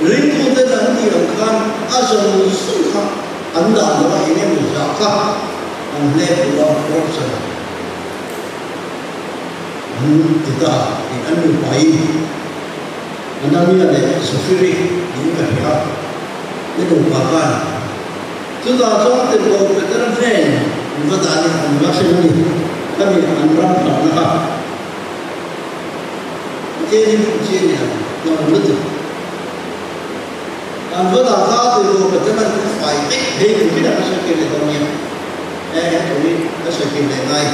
ringtuten an tih ang khan a zawng zawng kha an dah lo a, eng emaw zah kha. An hlep duh a, corruption an ti ta tih an nupain Anania leh Safiri niin ka hria te nupa khan chutah chuan tirhkoh Petera hnen an va dah in an va hrem a ni, khami an ram phalna kha Pathian hi hmun chi a ni lo, hlauhawm lutuk. An va dah kha tirhkoh Petera'n a fai vek phei tur hi a sawi kir leh dawn nia. He he thu hi ka sawi kir leh ngai.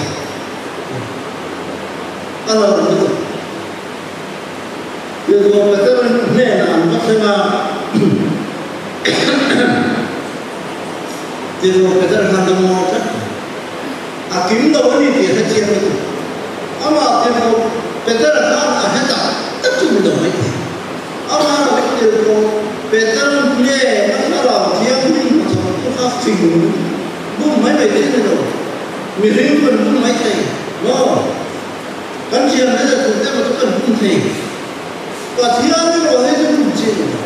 A lo awm lutuk. Tirhkoh Petera'n hnenah an va thleng a, Tirhkoh Petera khan dam ngawi tlat mai. A kim lo a ni tih a hrethiam lutuk. Amah Tirhkoh Petera khan a hre tak tak chu ni lo maithei. Amah lo tirhkoh Peter nge a thlarau thianghlim hnathawktu kha fing bum mai mai thei ni lo, mihring kan bum mai thei maw? Kan thiam hle leh tur emaw chu kan bum thei. Pathian erawh hi chu bum chi a ni lo.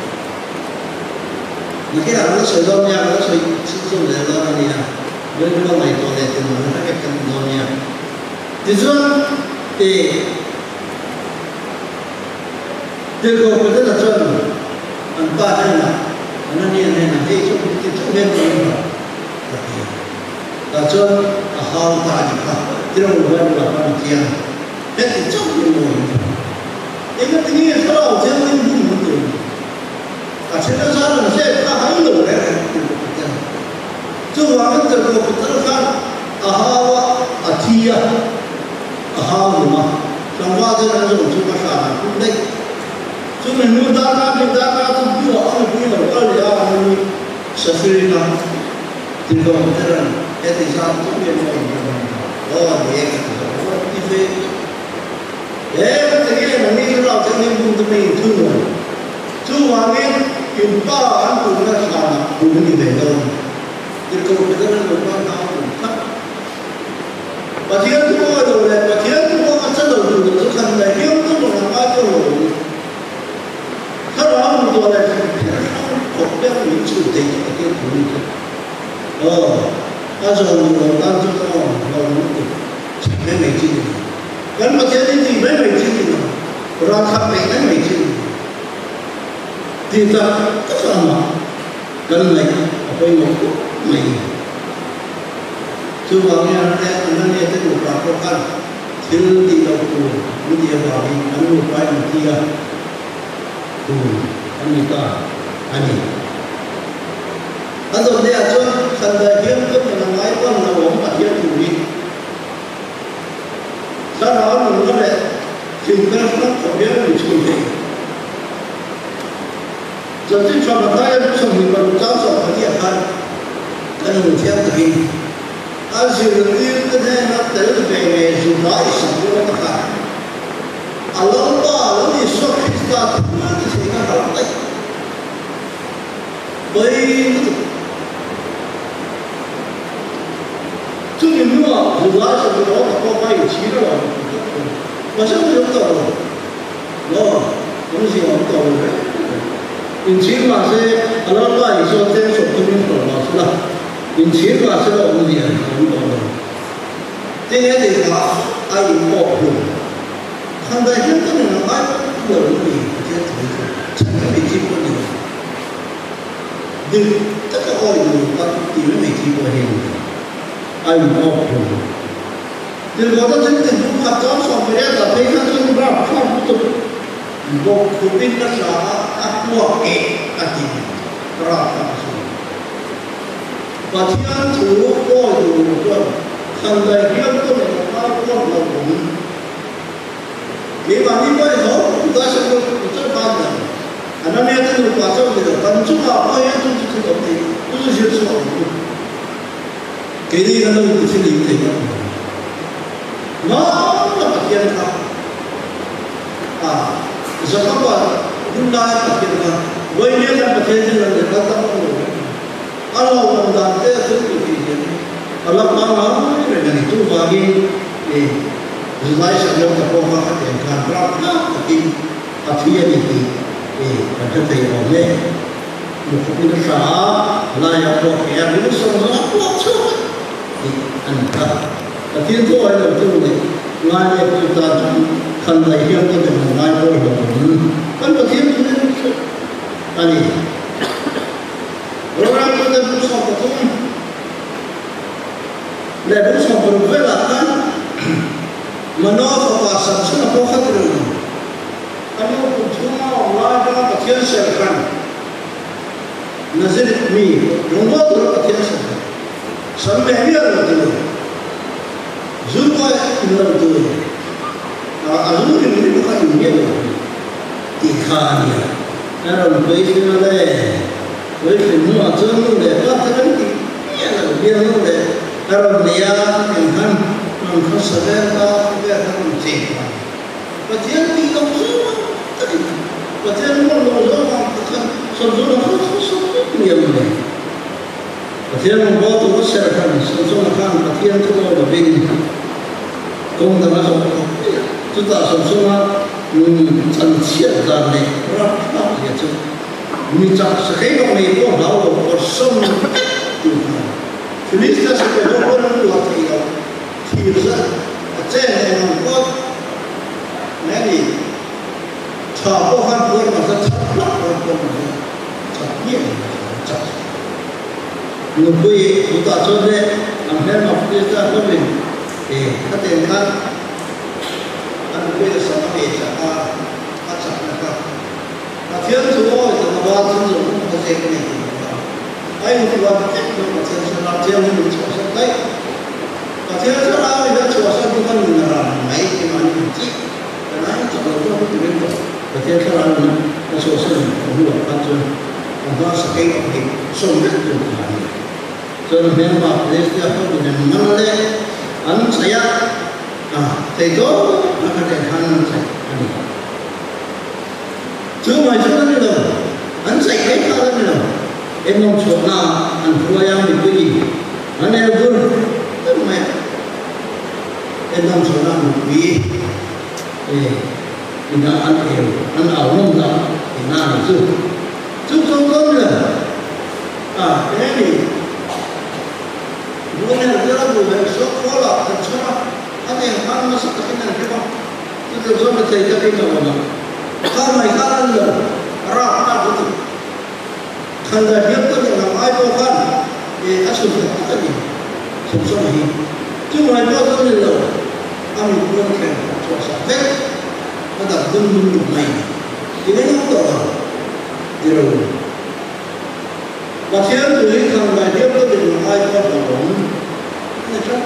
Nakinah kan la sawi dawn nia, kan la sawi chhunzawm leh dawn a nia, rilru a ngaihtuah leh tum ang hre vek kan ni dawn nia. Tichuan, ih. Tirhkoh Petera chuan an pa hnenah, Anania hnenah, Hei chu ti chauh hian ka awm lo, a ti a. Tah chuan a hau ta a ni kha, tirhkoh Bible-ah khan a chiang, Heti chauh hi maw in hmu? Engati nge thlarau thianghlim hmun hmu tur ni? A then a zan an hlet kha hai lo reng reng Tirhkoh Petera. Chuvangin Tirhkoh Petera khan a hau a, a thi a, a hau hlum a. ten an zawm chu ka hran an phum daih. Chumi hnu darkar hnih darkar thum hnuah a nupui lo kal leh a, a nu Safirina tilawm teran heti zat chu nge maw in ka rawn dah? Aw ni e ka ti zawk zawk ti ve chu. He ka ti nge nangni thlarau thianghlim bum te mai in thu nuam. Chuvangin in pa an pumna hranah pum ni ve dawn. Tirhkoh Peter-a lo kal hna a pum thlap. Pathian thu awi lo leh Pathian thu kawng a che lo tur chu khan leh hiam chu rawn ang ngai tawh lo ang. Thlarau hmu tawh leh hrilhfiah hrang khawp piang min chhun thei chu Pathian thu ni chu. Aw, a zawn duh lo tan chuan aw lo ang lutuk chhak mai mai chi ni lo. Kan Pathian hi tih mai mai chi ni lo, ralthlak peih mai mai chi ni lo. Tih tak tak amah kan ngaih a pawimawh khawp mai. Chuvangin an leh Anania te nupa pawh khan thil tih loh tur an tih avangin an nupa in thi a tur an ni ta a ni. A dawt lehah chuan Khandai hian ka nun a ngai pawn lo awm Pathian thu hi thlarau nunna leh hlimna hrang khawp hian min chhun thei. Chanchin tha Mathaia lu 26 chang 14 khan kan hmu thiam takin a zirtirte hnena tel ve ngei Juda i Samuel te khan a Lalpa Lal Isua Krista thil ti theihna hlauh daih mai lutuk. Chumi hnuah Juda i Samuel te pawh kha inchhir a lo ni tlat thung. Mahse hmun awm tawh lo. Maw? Awmzia awm tawh lo reng reng. Inchhir mah se, a Lalpa Isua cheng sawm tumin hlawh mah se la, inchhir mah se la awmzia a awm tawh lo. Tinge tih kha a in awk hlum. Khan dai hian ka nun a ngai lo ni Pathian thu hi chu chhan mai mai chi pawh a ni lo. Dik taka awi duh tak ti mai mai chi pawh hi a ni lo. A in awk hlum. Tirhkohte thil ti hnu khat chuan 18 ah phei kha chuan rap thlak lutuk bawk khupin ka hria a, a puak eh a ti rap thlak a sawi. Pathian thu pawi duh lo chuan khan dai hiam ka nei a ngai pawn lo awm. Keimahni pawh i ho ka sawi lo tu chauh kha a ni lo. Anania te nupa chauh ni lo, kan chungah pawh hian chu chu thil awm thei, chu chu zir chhuah ang u. Keini kan lo inti thil thei tak mai. Hmana Pathian kha a Jacob-a hun laia Pathian kha Vawinia kan Pathian hi lo leh kal tak lo reng mai. A lo awm dan te a thil tih tih hian a la pangngai reng a ni. Chuvangin i Zulai Samuel ta pawh kha khatiang khan rapthlak takin a thi a ni tih i kan hre thei awm e. Mukhupin a hra a, laia pawh ke a ring sawm zawng a puak chhuak a tih a ni ta. Pathian chu awi lo tu leh ngai leh tu tan chuan khan daih hian ka den ngai pawl lo ang. Kan Pathian chu ring theuh a ni. Roreltute bu 13 leh bu 16 velah khan Manoa fapa Samsona pawh kha tirh lo. A nu kum chhunga awm lai atanga Pathian ser khan Nazareth mi rawngbâwl tura Pathian ser khan sam leh miah lo tur, zu pawh in lo tur, a zu rim rim kha in miah lo tur tih kha a ni a. Ka rawn puitlin a le, puitlin hnuah chuan nu leh pa te kan tih miah lo bial nu leh ka rawn nei a, enghan rawn khawsa vel ka, khawvel kha rawn cheng ta. Pathian tih loh zawng ang takin Pathian rual loh zawng ang te khan Samsona kha kha saw vek mial mai. Pathian rawngbâwl tur a ser khan Samsona khan Pathian thu aw lovin kawng dang a zawh khawp mai a. Chutah Samsona nun chan chhiat dan leh rapthlak zia chu mi chak sakei bak nei pawh hlau lo kawrsawn vek tur khan Philistia sipai ho pawn an luah thei lo. Thir zat a chen leh ang pawt mai a ni. Tha pawh khan puar mahse that hlak rawn pawh mahse that hmiah lo mai a chak chak. Nupui chutah chuan le an hmelma Krista hlawmin e khaten khan a nupui a sam a ngei chak a, a chakna kha Pathian chu awi ta lova thil zawng zawng kha zek a nei ta lo a. A inpuan vek lo Pathian thlarau thianghlim in chhuahsan daih. Pathian thlarau in a chhuahsan chu ka nun a ram mai keimahni ang chiah ka na. Pathian thlarau in a chhuahsan a hnuah khan chuan a hma sakei a pahnih sawm vek tur kha a ni. Chuan hmelma Philistia ho in an man leh an chhaih a, a thei tawp a kha nen khan an chhaih a ni. Chu mai chuan a ni lo, an chhaih mai kha a la ni lo. Engawm chhuahna an hruai a mipui an el dur dur mai a. Engawm chhuahna mipui ina an el an au nawm dah tihna a ni chu. Chu chuan chuan ni lo a eng a ni. Buhner vel a buh heh suak khawl ah an chhawr a, a eng khan nasa takin an hrem a. Chutiang chuan mithei takin a awm a, kha mai khan a ni lo, a rap rap lutuk. Khandai hliam ka nih ang ai pawh khan a chhun tak tak a ni Samsona hi. Chu mai pawh chu a ni lo, a mit rawn thleng chhuah sak vek, a dap dum dum duh mai a ni. Ti mai ngam tawh lo, ti ro. Pathian thu hi khandai hliam ka nih ang ai pawh hlauhawm a ni tlat.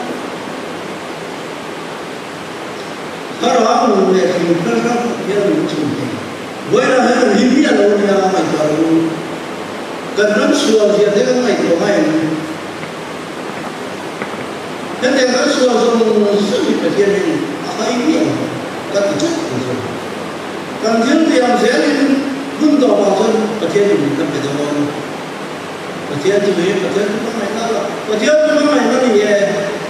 Thlarau nun leh thing hrang hrang Pathian min chhun thei. Vawilah hian an him miah lo nia ngaihtuah lo u. Kan ram sual zia te kan ngaihtuah ngai ang. Hetiang kan sual zawng zawng hi Pathian hian a hai miah lo ka ti tlat ang chu. Kan thil tih ang zelin hun tawpah chuan Pathian in min la pe dawn. Pathian chu hi Pathian chu hmangaihna a lo. Pathian chu hmangaihna ni e.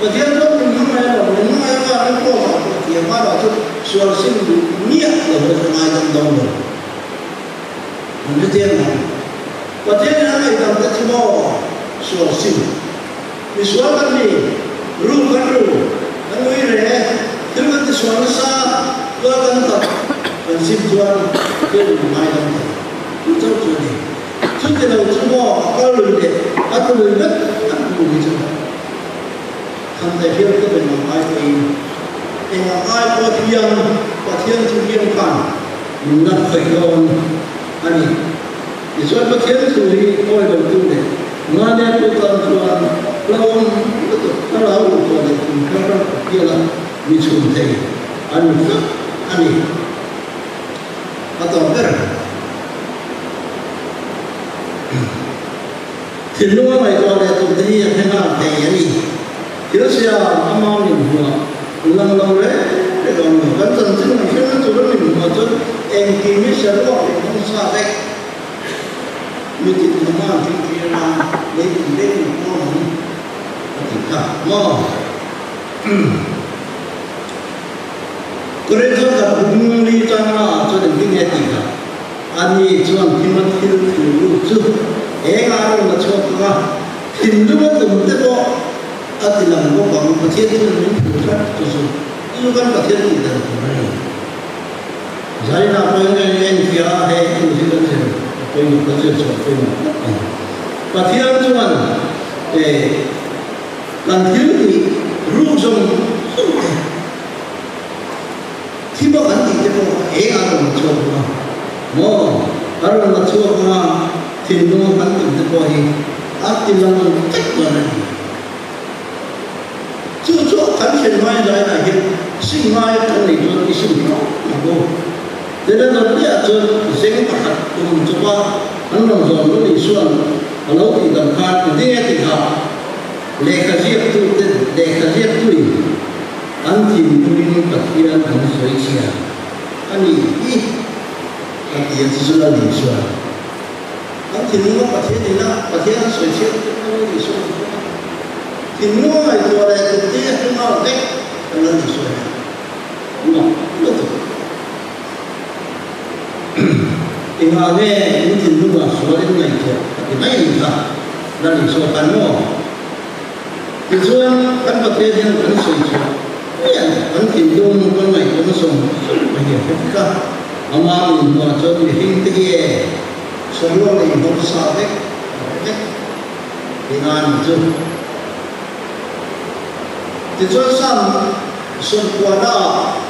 Pathian chuan min hmangaih a lo. Min hmangaih avangin Paul ah pawh thiam a lo chu sual sim duh miah lo hi ka ngaidam dawn lo. An hre chiang ang. Pathian in a ngaihdam te chu maw sual sim. Mi sual kan ni. Ru kan ru. Kan ui re. Thil kan ti sual nasa. Tual kan that. Kan sim chuan Pathian in min ngaidam thei. Chu chauh chu a ni. Chuti lo chu maw a kal lui leh a tlu lui vek an hmu hi chu Khandai hian ka be mang ai pawhin eng ang ai pawh hian Pathian thu hian khan min la khawih dawn a ni. Tichuan Pathian thu hi awi lo tu leh ngalia tu tan chuan hlauhawm lutuk thlarau ruhtuah leh thing thar ram Pathian a mi chhun thei a ni tlat a ni. A tawp ber. Thinlung a ngaihtuah leh tum te hi a hre nghal thei a ni. Thil siam ama min hmuah lang lo reng reng awm lo. Kan chanchin kan hre na tur a min hmuah chuan engkim hi saruak leh hmang sa vek. Mi tin hnam an thing thlir a, lei tin vek in pawn ang a ti kha maw? Korinth khat bung li changna ah chuan engtin nge tih kha? Ani chuan thima thil thu lut chu eng ah rawn la chhuak ang a, thinlung a tum te pawh a ti lang bawk ang. Pathian chuan min thu tlat chu chu chu kan Pathian tih dan tur a ni. Zaina pawh hian kan enfiah a, hei thu hi kan zir a pawimawh, kan zir chhuah pawimawh khawp mai. Pathian chuan kan thil tih ruk zawng zawng te, Thi bawk an tih te pawh eng a rawn la chhuak bawk a maw? A rawn la chhuak a, thinlung a kan tum te pawh hi a ti lang vek dawn a ni. Chu chu kan thlen ngai lainah hian sim ngai kan nei chuan i sim hlauh ang u. Tena dawt ah chuan zeng pakhat tum chawpa an rawn zawn lo Isua'n a lo tih dam khan engtin nge tihah lehkha ziaktu te lehkha ziaktuin An thinlungin Pathian an sawi chhia a ni hi a ti a, chu chu Lal Isua. An thinlunga Pathian ina Pathian an sawi chhiat chu Lal Isua an hmu a. Thinlunga ngaihtuah leh tumte a hmu nghal vek kan Lal Isua hian. Mak lutuk. Engah nge in thinlunga sual in ngaihtuah a ti mai a ni kha Lal Isua khan maw? Tichuan, kan Pathian hian kan sawi chhuah miah lo, kan thinlung kan ngaihtuahna zawng zawng a hi a hre vek a. Amah min hmuah chuan mihring te hi e, saruak leh inhawng sa vek a hre vek tihna a nih chu. Tichuan, Psalm sawmkuahnaah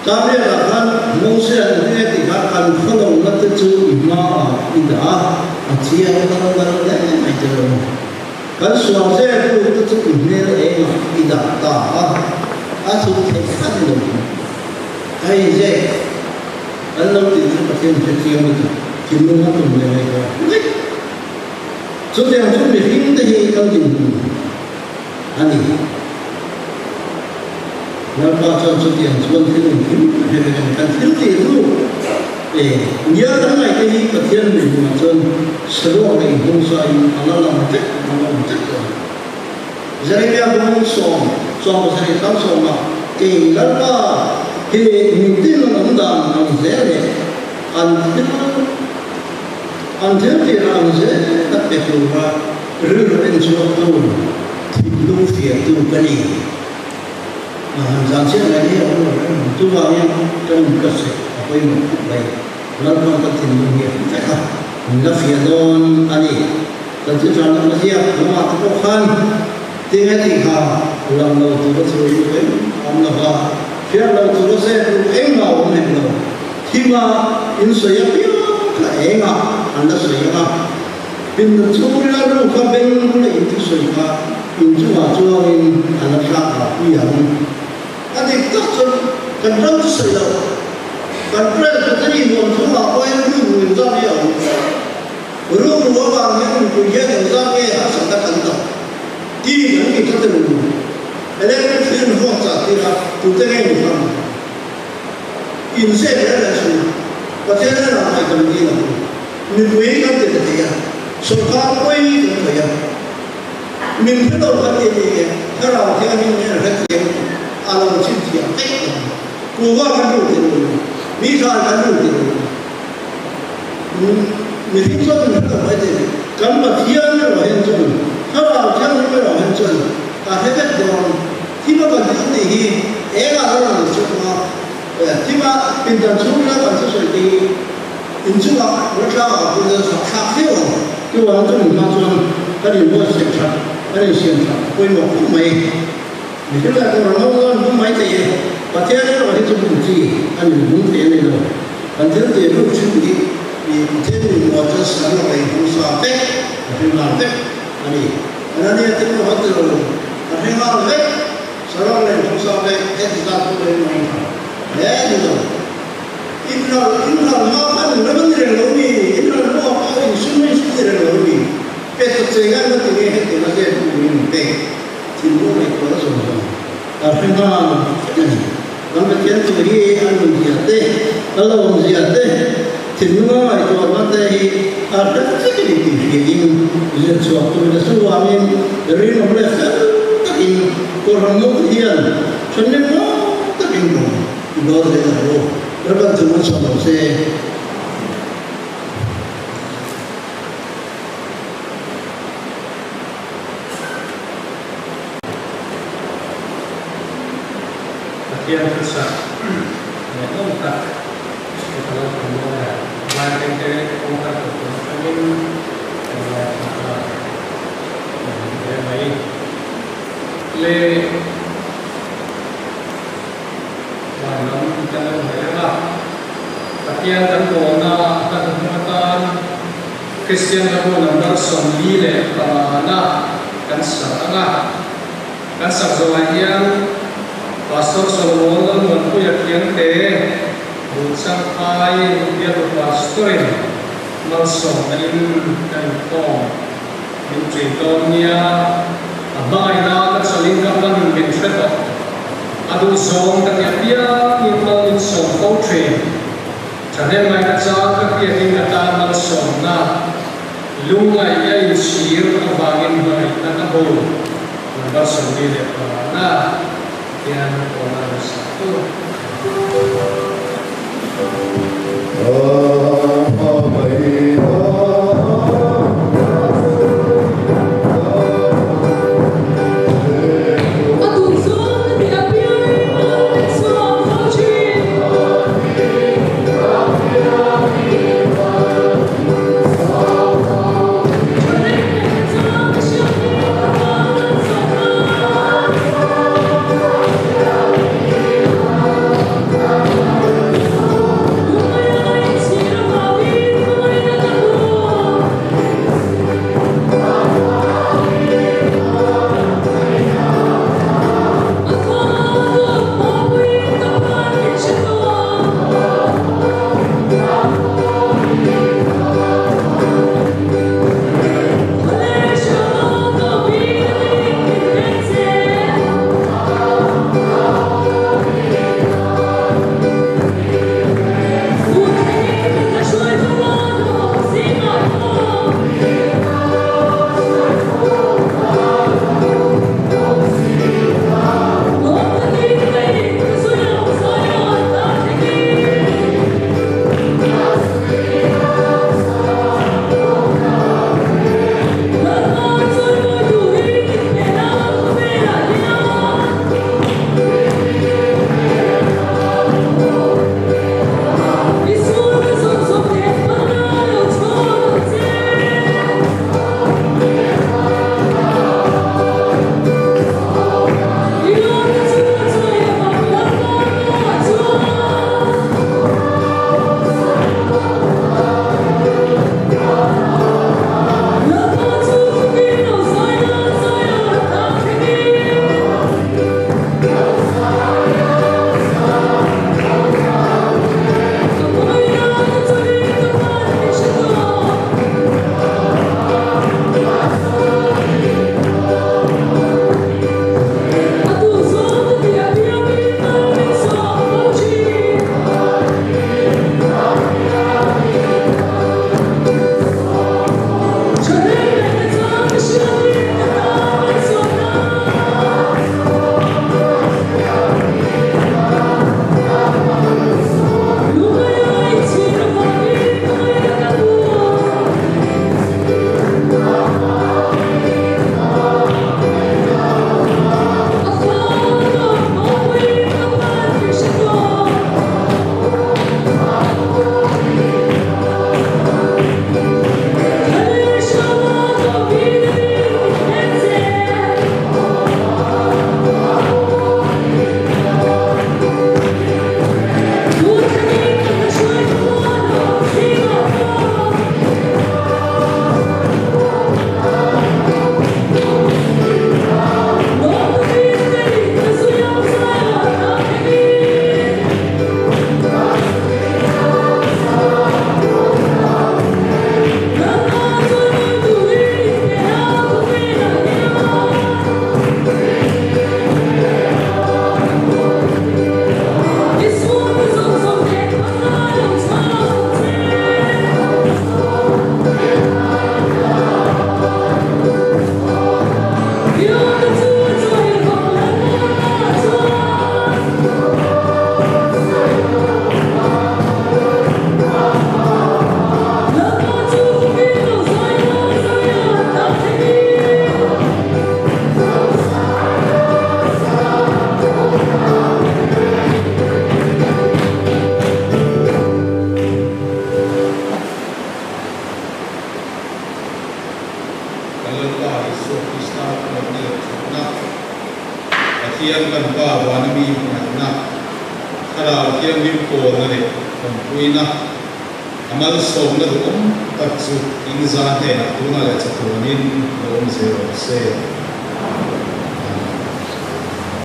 Gabriel-a khan Moses a hne tih kha kan khaw lohna te chu i hmaah i dah a, a chiang dal dal hle mai che lo. Kan sual zel tu te chu i hmel engah i dah ta a, a chhun theih kha ni lo. A inzek. An lo tih chu Pathian hre chiang lutuk, thinlung a tum leh ngaihtuah vek. Chutiang chu mihring te hi kan dinhmun a ni. Lalpa chuan chutiang chuan thil engkim a hre vek a ni. Kan thil tih hnu e nia kan ngaih te hi Pathian mihmungah chuan saruak leh inhawngsain a la lang vek a la awm vek tawh a ni. Jeremia bung sawm, 70 sang sawmah, Kei Lalpa hi mitin an awm dan ang zel leh an thil an thil tirah ang zel a pe tura rilru en chhuaktu, thinlung fiahtu ka ni. A han zan chiah mai hi a awm lo reng ang. Chuvangin kan inbuatsaih a pawimawh khawp mai. Lalpa kan thinlung hi a hmu vek a, min la fiah dawn a ni. Kan chu ṭan lam a ziak lamah te pawh khan tinge tih kha lang lo tura chu ruk eng awm lo va, hriat lo tura zep ruk engmah awm hek lo. Thima in sawi apiang kha engah an la sawi ang a, pindan chhungrila ru kha beng bula in thusawi kha in chungah chuangin an la thlak ah pui ang. A dik tak chuan kan ram chu sawi lo, kan Presbytery huam chhungah pawh hian ru ru inzam hi a awm. Ru ru avang hian mipui hian engzat nge harsatna kan dah tih an ti tlat emaw ni? Electric thil in huak chah tir a, tute nge ni hman? In zep reng reng suh u, Pathian hian a ngaih kan dil ang u. Mipui kan ti ta thei a, sawrkar pawi kan khawih a, min hre lo kan ti ni e, Thlarau Thianghlim hian a hrethiam a lo chhinchhiah vek ang. Kuhva kan ru ti lo u, mi thlai kan ru ti lo u. Mihring chuan min hre lo mai thei. Kan Pathian erawh hian chuan, Thlarau Thianghlim erawh hian chuan a hre vek dawn. Thima kan thil tih hi engah lo lang chhuak ang a, thima pindan chhungrila kan thusawi te hi inchungah ratlangah kan pawh hian zahthlak viau ang. Chuvang chu min hma chuan kan inbuatsaih that, kan insiam that a pawimawh khawp mai. Mihring leh tur an lo zawn hmang mai thei e. Pathian erawh hi chu bum chi a ni bum thei a ni lo. Kan thil tih ruk thin hi i Pathian min hmuh ah chuan sar lo ei hmang sa vek, a hre nghal vek a ni. Anania te pawh haw ti lo, a hre nghal vek, sar lo ei hmang sa vek, heti zat pawh ei mai tha hle a ni lo. Inral, inral hma khan in ram a ni reng lo ni, inral hnuah pawh insum a insum ni reng lo ni. Pe ta che ngai ma ti nge hetiang a zep turin min pek. Thinlung ngaihtuah a zawng zawng a hre nghal vek a ni. Kan Pathian thu hi a nun zia te, a lo awm zia te, thinlunga ngaihtuahna te hi a hre vek a ni tih hriain zir chhuak turin a chuvangin rinawm leh fel takin Kohhran Mawte hian ṭhenlem mawi takin rawn i bawl zel ang u. Lalpan thu an sawi lo se. Pathian thuchah ngaihnawm tak chu ka lo tum dawn e. Vairengte kawngka kawt atangin kan ngaithla a, kan hmu hle mai. Le van lam kan lo hawi ang a, Pathian kan bawlna a hnu atan Kristian ram number 45 na kan sak ang a, kan sak zawhah hian Pastor Solomon Lalmuanpuia Khiangte Buhchangphai bialtu Pastor-in malsawmna in kan inkhawm min ṭin dawn nia, a hmangaihna ka chawlhin ka hman min hre tawh, a duhzawng ka ti apiangin mal min sawm fo ṭhin. Thahnem ngaihna chang ka hriatin ka tan malsawmna lungngaih a inchhir avangin hmangaihna ka hmu. Number 45 na hian kawna lo sak tur. A duhzawng ka ti apiangin mal min sawm fo thin. Pathian kan Pa vana mi hmangaihna, Thlarau Thianghlim pawlna leh awmpuina, a malsawmna duhawm tak chu in za hnenah tunah leh chatuanin lo awm zel rawh se.